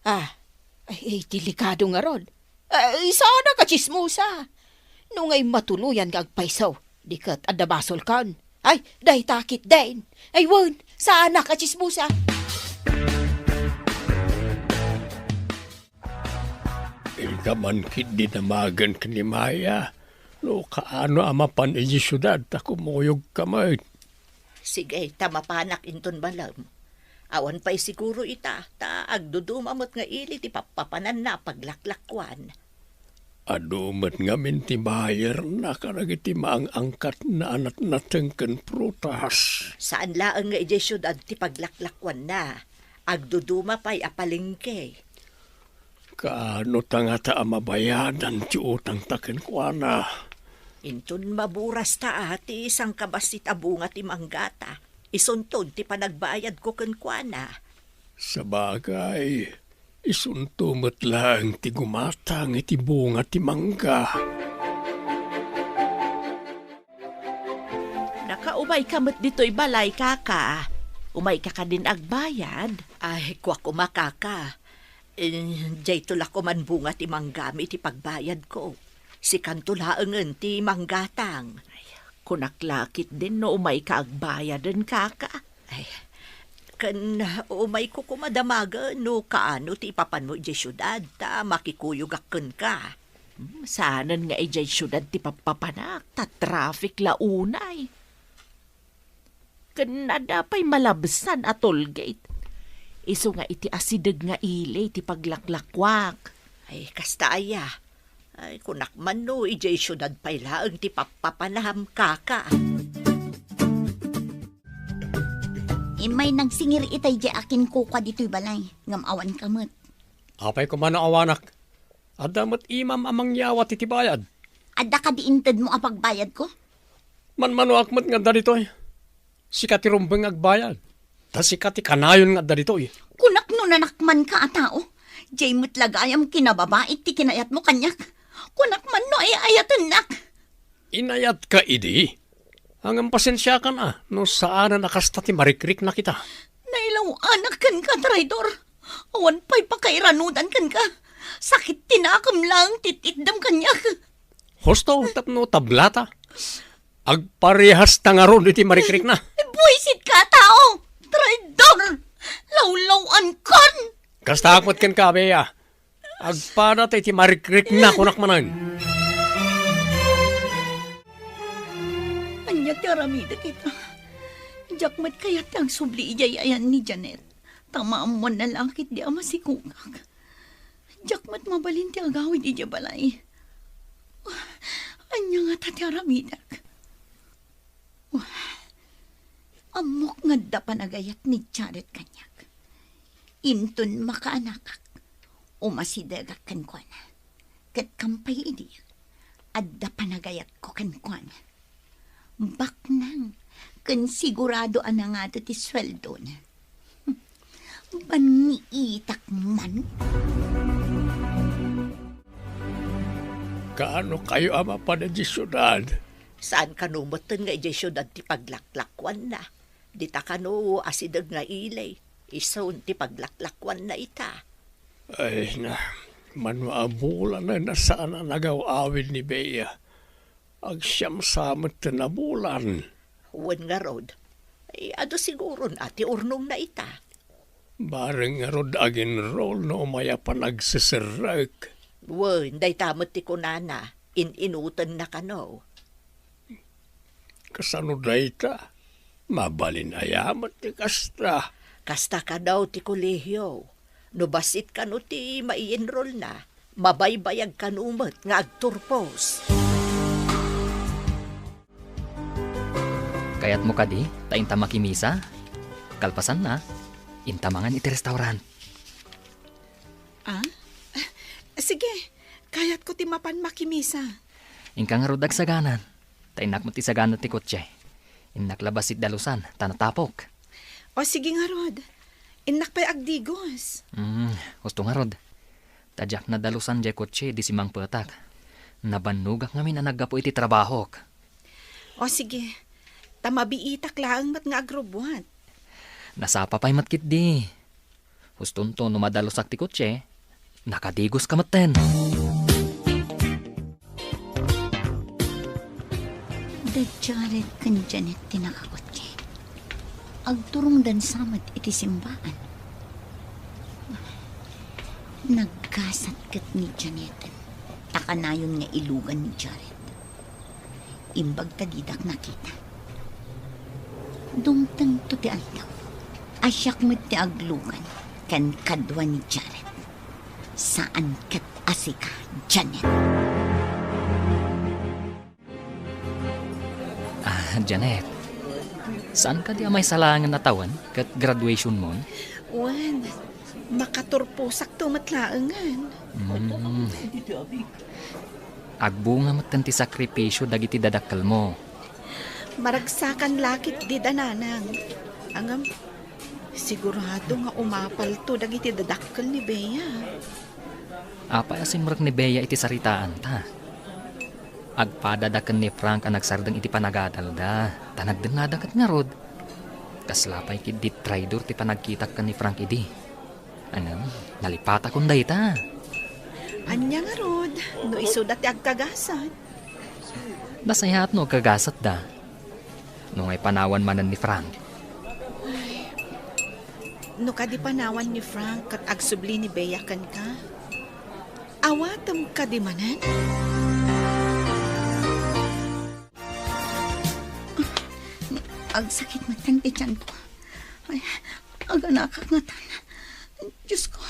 Ah, ay, ay, delikado ngarud. Ay, saanak a tsismosa. No ngay matuloyan nga agpayso, di ket adda basolkan. Ay, dayta ketdin. Ay, wen, saanak a tsismosa. Inka man ketdi damagen ken ni Maya, no kaano a mapan idiay siudad ta kumuyogka met. Sige, ta mapanak inton malem. Awan pay siguro ita, ta agduduma met nga ili ti pappapananna a paglaklakuan. Adu met ngamin ti bayerna kadagiti maang-angkatna a natnateng ken prutas. Saan laeng nga idiay siudad ti paglaklakuanna. Agduduma pay a palengke. Kaano ta ngata a mabayadan ti utangta kenkuana? Inton maburasta a ti sangkabassit a bunga ti manggata, isunton ti panagbayadko kenkuana. Sabagay, isunto met laeng ti gumatang iti bunga ti mangga. Nakaumayka met ditoy balay, kaka. Umayka kadin agbayad? Ay, kua koma, kaka. Eh, dayto la koman bunga ti manggami iti pagbayadko. Sikanto laengen ti manggatang. Ay, kunak la ketdin no umayka agbayaden, kaka. Ay, ken umayko koma damagen no kaano ti ipapanmo idiay siudad ta makikuyogak kenka. Hmm, saanen nga idiay siudad ti pappapanak, ta traffic la unay. Ken adda pay malabsan a toll gate. Isu nga iti asideg nga ili ti paglaklakuak. Ay, kasta aya. Ay, kunak man no, idiay siudad pay laeng ti pappapanam, kaka. Immay nagsingir itay di akinkukua ditoy balay, ngem awan ka met. Apay koma no awanak? Adda met imam a mangyawat iti bayad. Adda kadi intedmo a pagbayadko? Manmanoak met nga adda ditoy. Sika ti rumbeng nga agbayad. Ta sika ti kanayon nga adda ditoy. Kunak no nanakmanka a tao. Diay met la gayam kinababaik ti kinayatmo kaniak. Kunak man no ay-ayatennak. Inayatka idi? Ngem pasensiakan a no saanen a kasta ti marikriknak ita. Nailaw-anak kenka, traidor. Awan pay pakairanudan kenka. Sakit ti nakem laeng ti itdem kaniak. Husto tapno tablata. Agparehasta ngarud iti marikrikna. Buisitka a tao! Traidor! Lawlaw-ankon! Kastaak met kenka, Bea. Agpada ta iti marikrikna, kunak manen. Ania ti aramidek ita? Diak met kayat ti agsubli idiay ayan ni Janet. Ta maammoanna la ketdi a masikogak. Diak met mabalin ti agawid idiay balay. Ania ngata ti aramidek? Ammok nga adda panagayat ni Jared kaniak. Inton makaanakak, umasidegak kenkuana. Ket kampay idi, adda panagayatko kenkuana. Baknang ken sigurado a nangado ti sueldona. Banniitak man. Kaano kayo a mapan idiay siudad? Saan kano metten nga idiay siudad ti paglaklakuanna? Dita kano asideg nga ili, isun ti paglaklakuanna ita. Ay na, mano a bulan a saan a nagaw-awid ni Bea. Agsiam sa metten a bulan. Wen ngarud, ay, adu siguron a ti urnongna ita. Bareng ngarud aginrol no umay a panagseserrek. Wen, dayta met ti kunana, in-inutenna kano. Kasano dayta? Mabalin aya met ti kasta? Kasta kano ti kolehio. No bassit kano ti maienrolna, mabaybayag kano met nga agturpos. Kayatmo kadi ta inta makimisa? Kalpasanna, inta mangan iti restaurant. Ah? Sige, kayatko ti mapan makimisa. Inka ngarud agsaganan. Ta innak met ti sagana ti kotse. Innak la bassit dalusan, ta natapok. O, sige ngarud. Innak pay agdigos. Hmm, husto ngarud. Ta diak nadalusan diay kotse idi simmangpetak. Nabannogak ngamin a naggapu iti trabahok. O, sige. Ta mabiitak laeng met nga agrubbuat. Nasapa pay met ketdi. Hustonto no madalusak ti kotse, nakadigoska metten. Da Jared ken Janet ti nakakotse. Agturongdan sa met iti simbaan. Naggasat ket ni Janeten, ta kanayon nga ilugan ni Jared. Imbag ta didak nakita. Dumtengto ti aldaw. A siak met ti aglugan ken kadua ni Jared. Saan ket a sika, Janet. Ah, Janet, saan kadi a maysa laengen a tawen ket graduationmon? Wen, makaturposakto met laengen. Mm. Agbunga metten ti sakripisio dagiti dadakkelmo. Maragsakan la ketdi da, nanang. Ngem, sigurado nga umapalto dagiti dadakkel ni Bea. Apay a simrek ni Bea iti saritaanta? Agpadada ken ni Frank a nagsardeng iti panagadalda, ta nagdennada ket ngarud. Kasla pay ketdi traidor ti panagkitak ken ni Frank idi. Ngem, nalipatakon dayta. Ania ngarud, no isuda ti agkagasat? Nasayaat no agkagasatda. No ngay panawan manen ni Frank. Ay, no kadi panawan ni Frank ket agsubli ni Bea kenka, awatem kadi manen? Agsakit metten ti tianko. Ay, aganakak ngatan. Diosko,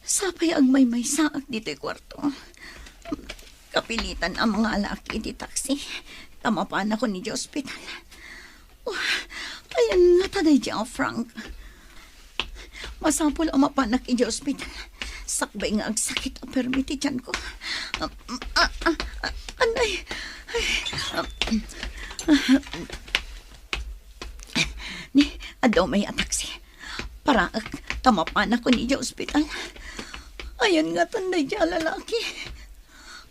sapay agmaymaysaak ditoy kuarto. Kapilitan a mangalak iti taksi ta mapanakon idiay ospital. Oh, ayan ngata daydi a Frank. Masapul a mapanak idiay ospital. Sakbay nga agsakit a permi ti tiyanko. Ah, ah, ah, ah, anay. Ay, ah, ni, adda umay a taksi. Paraek ta mapanakon idiay ospital. Ayan ngatan daydi a lalaki.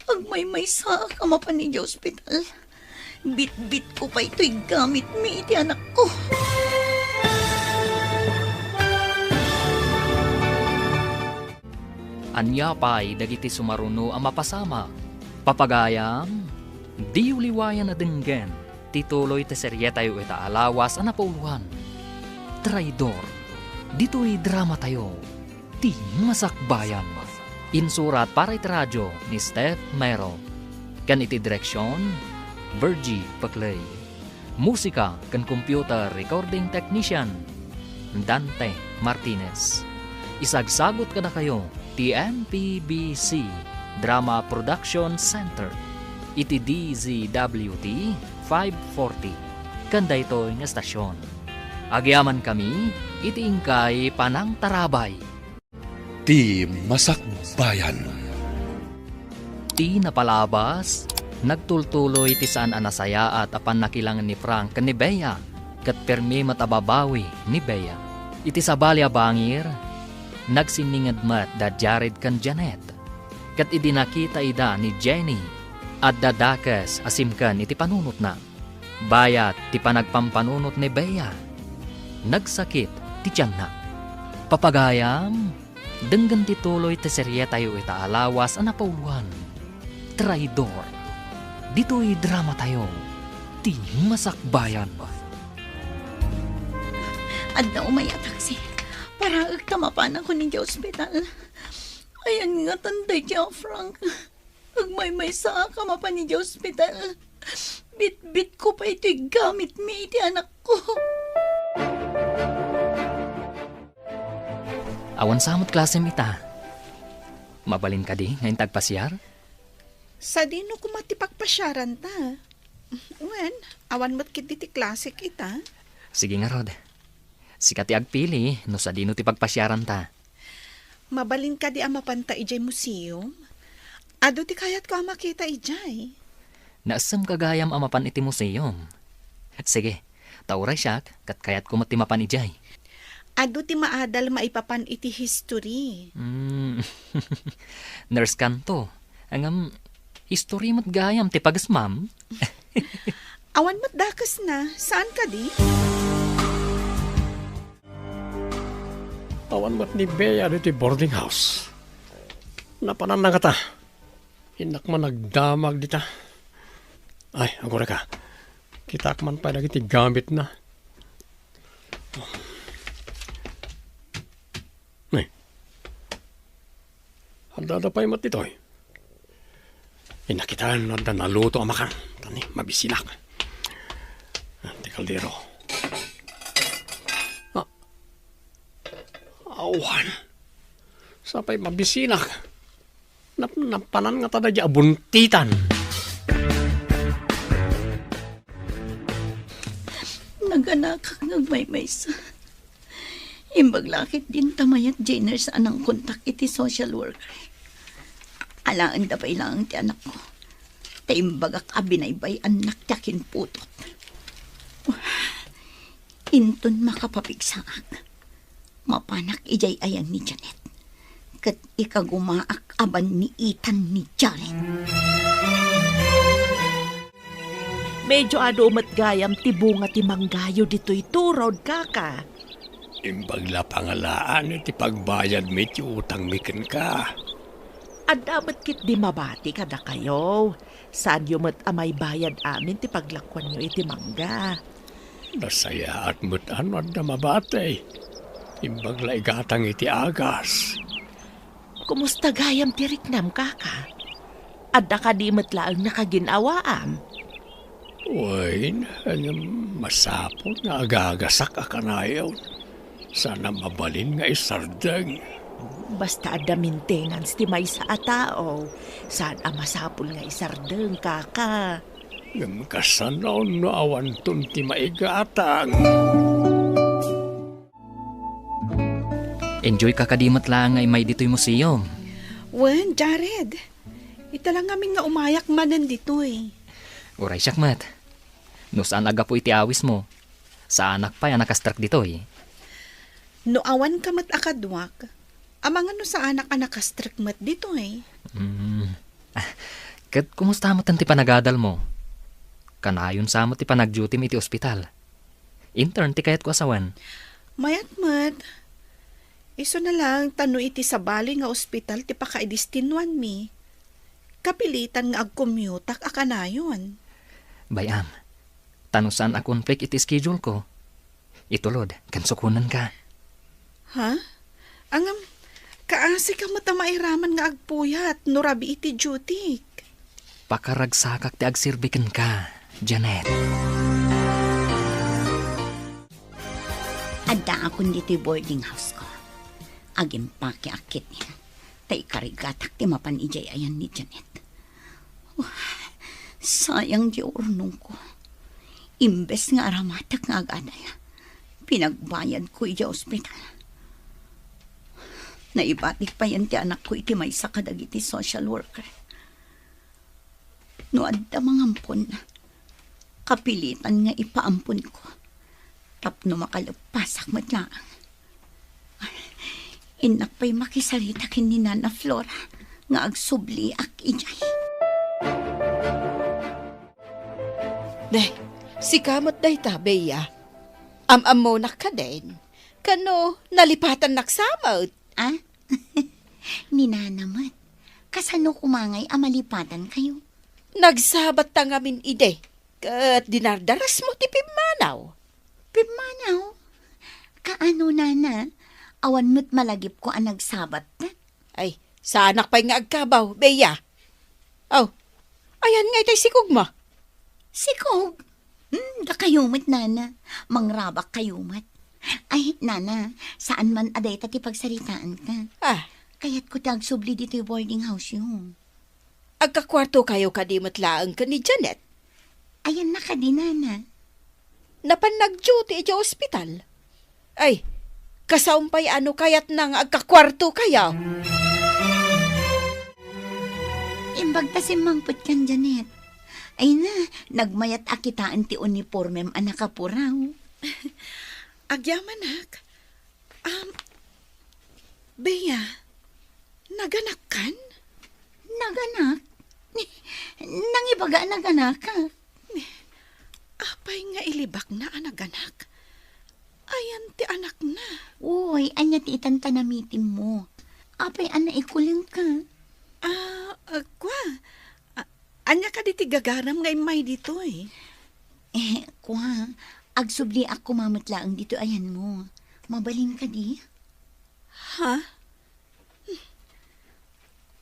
Agmaymaysaak a mapan idiay ospital. Bitbitko pay toy gamitmi iti anakko. Ania pay dagiti sumaruno a mapasamak? Papagayam, diyo liwayan a denggen ti tuloy ti serietayo ita a lawas a napauluan, Traidor. Ditoy dramatayo, ti Masakbayan. Insurat para iti radio ni Steph Mero. Ken iti direksion, Virgie Peclay. Musika ken computer recording technician, Dante Martinez. Isagsagut kadakayo ti M P B C Drama Production Center iti D Z W T five forty ken daytoy nga estasion. Agyamankami iti inkay panangtarabay. Ti Masakbayan. Ti napalabas, nagtultuloy ti saan a nasayaat a pannakilangen ni Frank ken ni Bea, ket permi met a babawi ni Bea. Iti sabali a bangir, nagsinninged met da Jared ken Janet. Ket idi nakita ida ni Jenny, adda dakes a simken iti panunotna. Bayat ti panagpampanunot ni Bea, nagsakit ti tianna. Papagayam, denggen ti tuloy ti serietayo ita a lawas a napauluan, Traidor. Ditoy dramatayo, ti Masakbayan. Adda umay a taksi. Paraek ta mapanakon idiay ospital. Ayan ngatan daydi a Frank. Agmaymaysaak a mapan idiay ospital. Bitbitko pay toy gamitmi iti anakko. Awan sa met klasem ita. Mabalin kadi nga inta agpasiar? Sadino koma ti pagpasiaranta? Wen, awan met ketdi ti klasek ita. Sige ngarud. Sika ti agpili no sadino ti pagpasiaranta. Mabalin kadi a mapanta idiay museum? Adu ti kayatko a makita idiay. Naesemka gayam a mapan iti museum. Sige, ta uray siak, ket kayatko met ti mapan idiay. Adu ti maadal maipapan iti history. Hmm. Nurse kanto. Ngem, history met gayam ti pagesmam. Awan met dakesna, saan kadi? Awan met ni Bea ditoy boarding house. Napananna ngata. Innak man nagdamag dita. Ay, agurayka. Kitaak man pay dagiti gamitna. Ay. Adda-adda pay met ditoy. Innak ita no adda naluto a makan. Tani, mabisinak. Ah, ti kaldero. Ah. Awan. Sapay mabisinak. Nap-, napanan ngata daydi a buntitan. Naganakak nga agmaymaysa. Imbag la ketdin ta mayat diay nurse a nangkontak iti social worker. Alaenda pay laeng ti anakko. Ta imbagak a binaybay-annak ti akinputot. Inton makapapigsaak, mapanak idiay ayang ni Janet, ket ikagumaak a banniitan ni Jared. Medyo adu met gayam ti bunga ti manggayo ditoy turod, kaka. Imbag la pangalaan iti pagbayadmi ti utangmi kenka. Adda met ketdi mabati kadakayo. Saanyo met a maibayad amin ti paglakuanyo iti mangga. Nasayaat met a no adda mabati. Imbag la igatang iti agas. Kumusta gayam ti riknam, kaka? Adda kadi met laeng nakagin-awaam? Wen, ngem masapul nga agagasak a kanayon. Saan a mabalin nga isardeng. Basta adda maintenance ti maysa a tao, saan a masapul nga isardeng, kaka. Ngem kasano no awanton ti maigatang? Enjoy ka kadi met laeng nga immay ditoy museum. Wen, Jared. Ita lang ngamin nga umayak manen ditoy. Uray siak met. No saan a gapu iti awismo, saanak pay a nakastrek ditoy. No awan ka met a kaduak, amangan no saanak a nakastrek met ditoy. Mm. Ah, ket kumusta met ti panagadalmo? Kanayon sa met ti panagdutim iti ospital. Intern ti kayatko a sawen. Mayat met. Isu na lang ta no iti sabali nga ospital ti pakaidestinuanmi, kapilitan nga agkommutak a kanayon. Bay-am, ta no saan a conflict iti schedule ko, itulod ken sukonenka. Ha? Ngem, kaasi ka met a mairaman nga agpuyat no rabii ti duty-k. Pakaragsakak ti agserbi kenka, Janet. Addaakon ditoy boarding house-ko. Agimpakeak ketdin, ta ikarigatak ti mapan idiay ayan ni Janet. Sayang ti urnongko. Imbes nga aramatek nga agadal, pinagbayadko idiay ospital. Naibatik payen ti anakko iti maysa kadagiti social worker. No adda mangampon, kapilitan nga ipaamponko tapno makaleppasak met laeng. Innak pay makisarita ken ni Nana Flora nga agsubliak idiay. Ne, sika met dayta, Bea. Am-ammonak kadin? Kano nalipatannak sa met? Ah? Ni Nana met. Kasano koma ngay a malipatankayo? Nagsabatta ngamin idi, ket dinardarasmo ti pimmanaw. Pimmanaw? Kaano, Nana? Awan met malagipko a nagsabatta? Ay, saanak pay nga agkabaw, Bea. Aw, ayan ngay tay sikogmo. Sikog? Hmm, dakayo met, Nana. Mangrabakkayo met. Ay, Nana, saan man a dayta ti pagsaritaanka. Ah. Kayatko ti agsubli ditoy boarding house-yo. Agkakuartokayo kadi met laeng ken ni Janet? Ayanna kadi, Nana. Napan nagduty idiay ospital? Ay, kasaom pay a no kayatna nga agkakuartokayo. Imbag ta simmangpetkan, Janet. Ay na, nagmayat a kitaen ti unipormem a nakapuraw. Agyamanak. Um, Bea, naganakkan? Naganak? Nangibaga a naganakak. Apay nga ilibakna a naganak? Ayan ti anakna. Uy, ania ti itan ta namitimmo? Apay a naikulengka? Ah, ah, kua, ah, ania kadi ti gagaram nga immay ditoy? Eh, kua, agsubliak koma met laeng ditoy ayanmo. Mabalin kadi? Ha?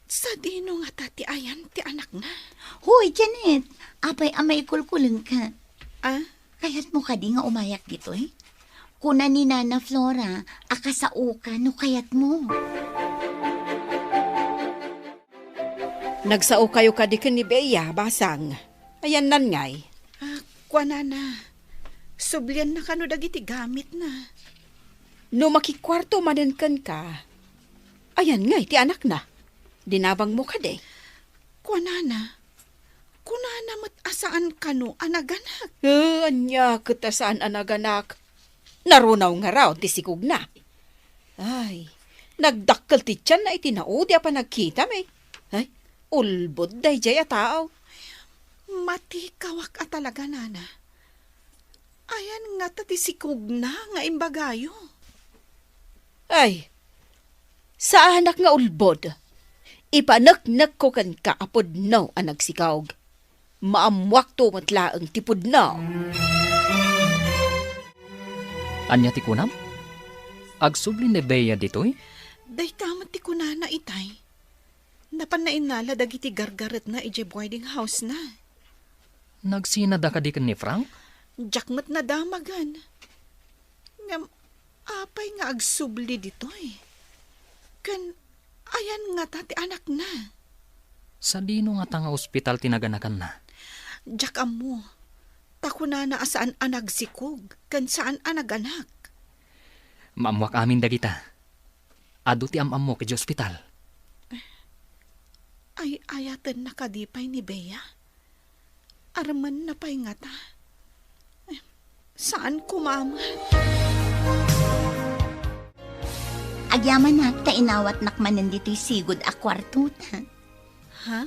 Sadino ngata ti ayan ti anakna? Hoy, Janet! Apay a maikulkulengka? Ah? Kayatmo kadi nga umayak ditoy? Kuna ni Nana Flora a kasaoka no kayatmo. Nagsaokayo kadi ken ni Bea, basang. Ayanna ngay. Ah, kuanana, sublianna kano dagiti gamitna. No makikuarto manen kenka, ayan ngay ti anakna. Dinabangmo kadi? Kuanana, kunana met a saan kano a naganak. Eh, ania ket a saan a naganak? Narunaw ngarud ti sikogna. Ay, nagdakkel ti tianna iti naudi a panagkitam, eh. Ay, ulbod daydiay a tao. Matikawak a talaga, Nana. Ayan ngata ti sikogna nga imbagayo? Ay, saanak nga ulbod. Ipaneknekko kenka a pudno a nagsikog. Maammuakto met laeng ti pudno. Ania ti kunam? Agsubli ni Bea ditoy? Dayta met ti kunana itay. Napan nainnala dagiti gargaretna idiay boarding house-na. Nagsinada kadi ken ni Frank? Diak met nadamagan. Ngem apay nga agsubli ditoy? Ken ayan ngata ti anakna? Sadino ngata nga ospital ti naganakanna? Diak ammo. Ta kunana a saan a nagsikog ken saan a naganak. Maammoak amin dagita. Adu ti am-ammok idiay ospital. Ay-ayatenna kadi pay ni Bea? Armenna pay ngata? Eh, saan koma met? Agyamanak ta inawatnak manen ditoy sigud a kuartota. Ha?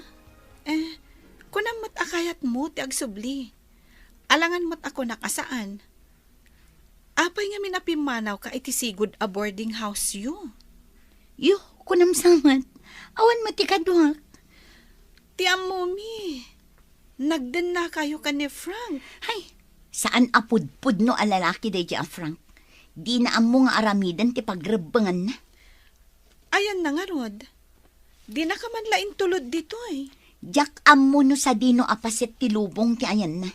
Eh, kunam met a kayatmo ti agsubli. Alangan met a kunak a saan. Apay ngamin a pimmanawka iti sigud a boarding house-yo? Yo, kunam sa met. Awan met ti kaduak. Ti ammomi, nagdennakayo ken ni Frank. Hay, saan a pudpudno a lalaki daydiay a Frank. Dina ammo nga aramiden ti pagrebbenganna. Ayanna ngarud? Dinaka man la intulod ditoy. Diak ammo no sadino a paset ti lubong ti ayanna.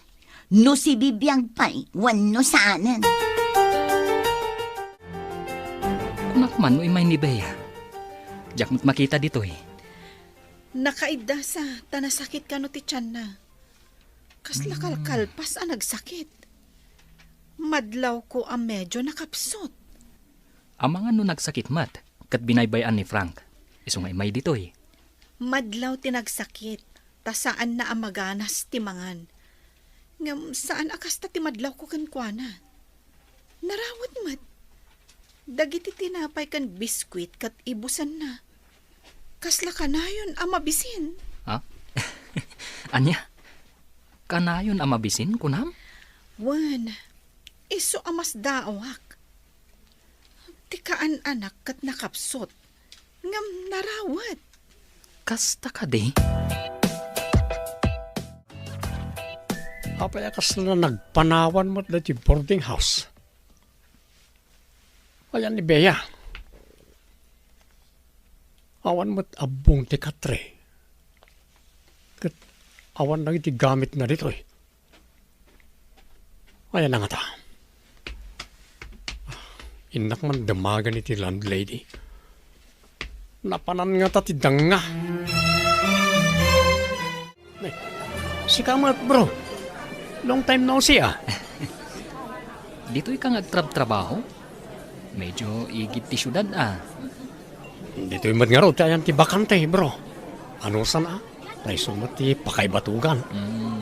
No sibibiag pay, wenno saanen. Kunak man no immay ni Bea. Diak met makita ditoy. Nakaiddasa, ta nasakit kano ti tianna. Kasla Hmm. kalkalpas a nagsakit. Madlawko a medio nakapsut. Amangan no nagsakit met, ket binaybay-an ni Frank. Isu nga immay ditoy. Madlaw ti nagsakit, ta saanna a maganas ti mangan. Ngem saan a kasta ti madlawko kenkuana. Narawet met. Dagiti tinapay ken biskuit ket ibusanna. Kasla kanayon a mabisin. Ha? Ania? Kanayon a mabisin, kunam? Wen, isu a masdaawak. Ti kaan-anak ket nakapsut, ngem narawet. Kasta kadi? Apay a kasla nagpanawan met daytoy boarding house? Ayan ni Bea. Awan met abbong ti katre. Ket awan dagiti gamitna ditoy. Ayan na ngata. Innak man damagen iti landlady. Napanan ngata ti danga. Ay, sika met, bro. Long time no see, ah. Ditoy ka nga agtrabtrabaho? Medyo igid ti siudad, ah. Ditoy met ngarud ti ayan ti bakante, bro. Anusan, ah? Paiso met ti pakaibatugan. Mm.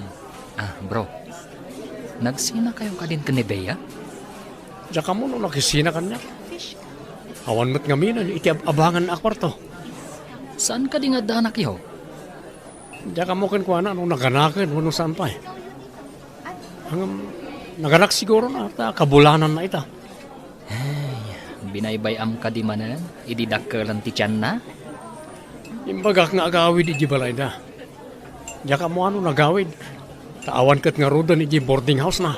Ah, bro. Nagsinakayo kadin ken ni Bea? Diak ammo no nakisina kaniak. Awan met ngamin iti ab-abangan a kuarto. Saan kadi nga addanakyo? Diak ammo kenkuana no naganaken wenno saan pay. Ngem, naganak siguro na, ta kabulananna ita. Ay, binaybay-am kadi manen idi dakkelan ti tianna? Imbagak nga agawid idiay balayda. Diak ammo no nagawid, ta awan ket ngaruden idiay boarding house-na.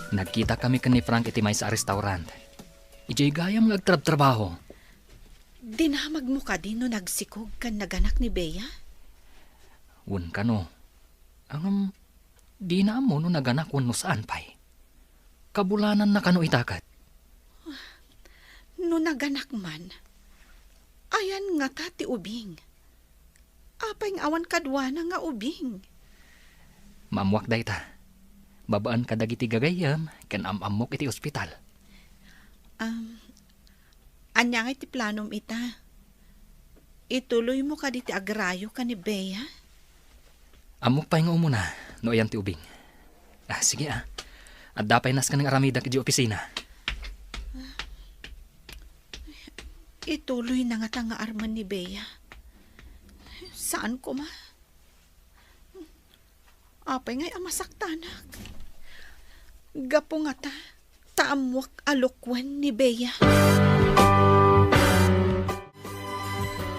Nagkitakami ken ni Frank iti maysa a restaurant. Idiay gayam nga agtrabtrabaho. Dinamagmo kadi no nagsikog ken naganak ni Bea? Wen kano. Ngem, dina ammo no naganak wenno saan pay. Kabulananna kano ita ket? No naganak man, ayan ngata ti ubing? Apay nga awan kaduana nga ubing? Maammoak dayta. Babaen kadagiti gagayyem ken am-ammok iti ospital. Am, ania ngay ti planom ita? Ituloymo kadi ti agrayo ken ni Bea? Ammok pay nga umuna no ayan ti ubing. Ah, sige, ah. Adda pay nasken nga aramidak idiay opisina. Ituloyna ngata nga armen ni Bea. Saan koma? Apay ngay a masaktanak? Gapu ngata ta ammoak a lukuen ni Bea.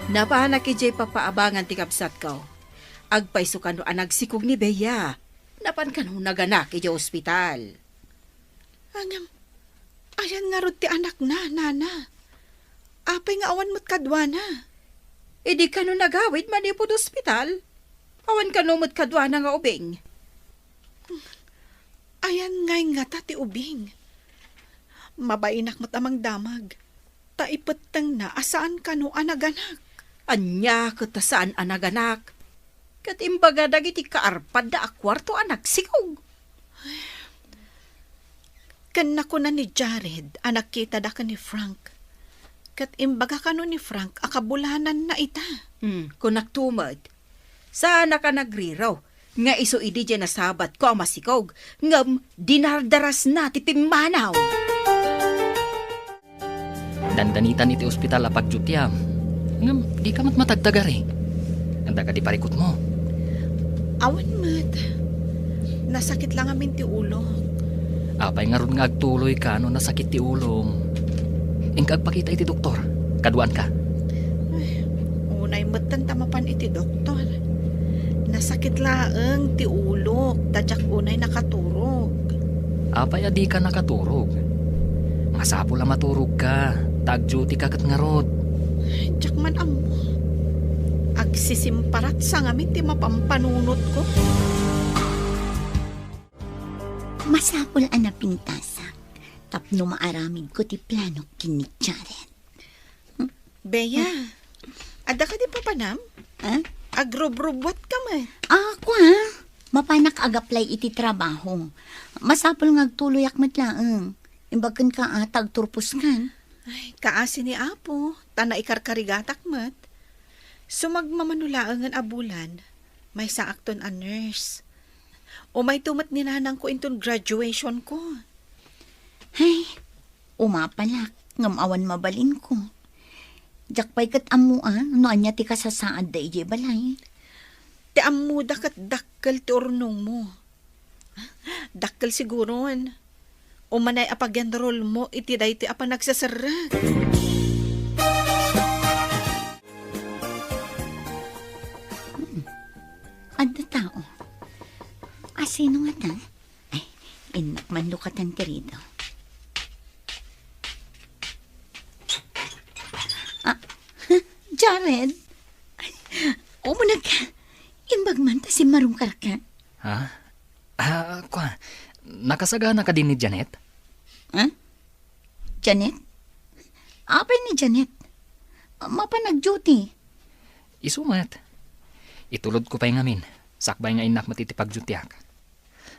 Napanak idiay papaabangan ti kabsatko. Agpayso kano a nagsikog ni Bea. Napan kano naganak idiay ospital. Ngem, ayan ngarud ti anakna, nana? Apay nga awan met kaduana? Idi kano nagawid manipud ospital? Awan kano met kaduana nga ubing? Ayan ngay ngata ti ubing? Mabainak met a mangdamag, ta ipettengna a saan kano a naganak. Ania ket a saan a naganak? Ket imbaga dagiti kaarpadda a kuarto a nagsikog. Ken nakuna ni Jared a nagkitada ken ni Frank. Ket imbaga kano ni Frank a kabulananna ita. Hmm, kunak tumed. Saanak a nagriraw nga isu idi diay nasabatko a masikog, ngem dinardarasna ti pimmanaw. Dandanitan iti ospital a pagdiutiam. Ngem dika met matagtagari. Anda kadi parikutmo? Awan met. Nasakit la ngamin ti ulok. Apay ngarud nga agtuloyka no nasakit ti ulom? Inka agpakita iti doktor. Kaduaanka. Ay, unay metten ta mapan iti doktor. Nasakit laeng ti ulok, ta diak unay nakaturog. Apay a dika nakaturog? Masapul a maturogka, ta agdiutika ket ngarud. Diak man ammo. Agsisimparatsa ngamin ti mapampanunotko. Masapul a napintasak tapno maaramidko ti planok ken ni Jared. Bea, adda kadi papanam? Ah? Agrubrubuatka met. Ah, kua, mapanak agaplay iti trabaho. Masapul nga agtuloyak met laeng. Imbag kenka a ta agturposkan. Ay, kaasi ni Apo, ta naikarkarigatak met. Sumagmamano laengen a bulan, maysaakton a nurse. Umayto met ni nanangko inton graduationko. Ay, umapalak, ngem awan mabalinko. Diak pay ket ammo a no ania ti kasasaadda idiay balay. Ti ammoda ket dakkel ti urnongmo. Dakkel siguron. Umanay a pag-enrollmo iti daytoy a panagseserrek. Hmm. Adda tao. Asino ngata? Ay, innak man no katan ti rido. Ah, Jared? Ay, umuneg ka. Imbag man ta simmarungkarka. Ha? Ah, kua, nakasagana kadi ni Janet? Ha? Janet? Apay ni Janet? Mapan nag-duty. Isu met. Itulodko pay ngamin, sakbay nga innak met iti pagdutiak.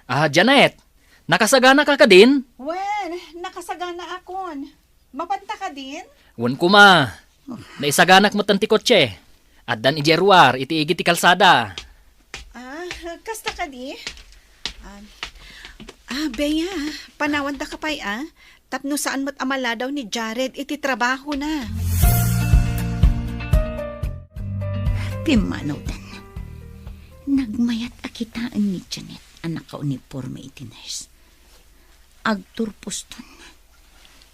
Ah, Janet! Nakasaganaka kadin? Wen, nakasaganaakon. Mapanta kadin? Wen koma. Naisaganak met ti kotse. Addan idiay ruar iti igid ti kalsada. Ah, kasta kadi? Ah, ah, Bea, panawandaka pay, ah. Tapno saan met a maladaw ni Jared iti trabahona. Pimmanawdan. Nagmayat a kitaen ni Janet a nakauniporme iti nurse. Agturposton.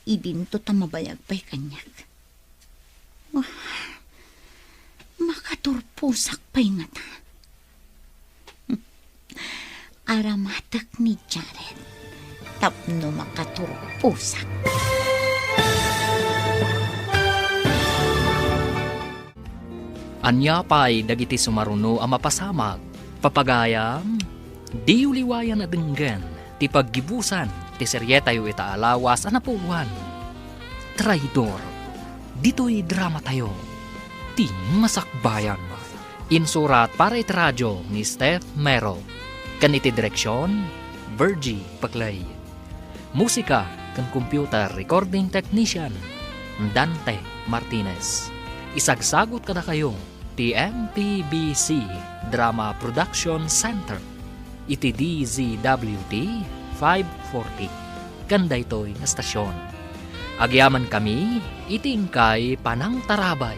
Idinto ta mabayag pay kaniak. Wah, makaturposak pay ngata. Aramatek ni Jared tapno makaturposak. Ania pay dagiti sumaruno a mapasamak? Papagayam, diyo liwayan a denggen ti paggibusan ti serietayo ita a lawas a napuoan, Traidor. Ditoy dramatayo, Ti Masakbayan. Insurat para iti radio ni Steph Mero, ken iti direksion, Virgie Paclay. Musika ken computer recording technician, Dante Martinez. Isagsagut kadakayo ti M P B C Drama Production Center iti D Z W T five forty ken daytoy nga estasion. Agyamankami iti inkay panangtarabay.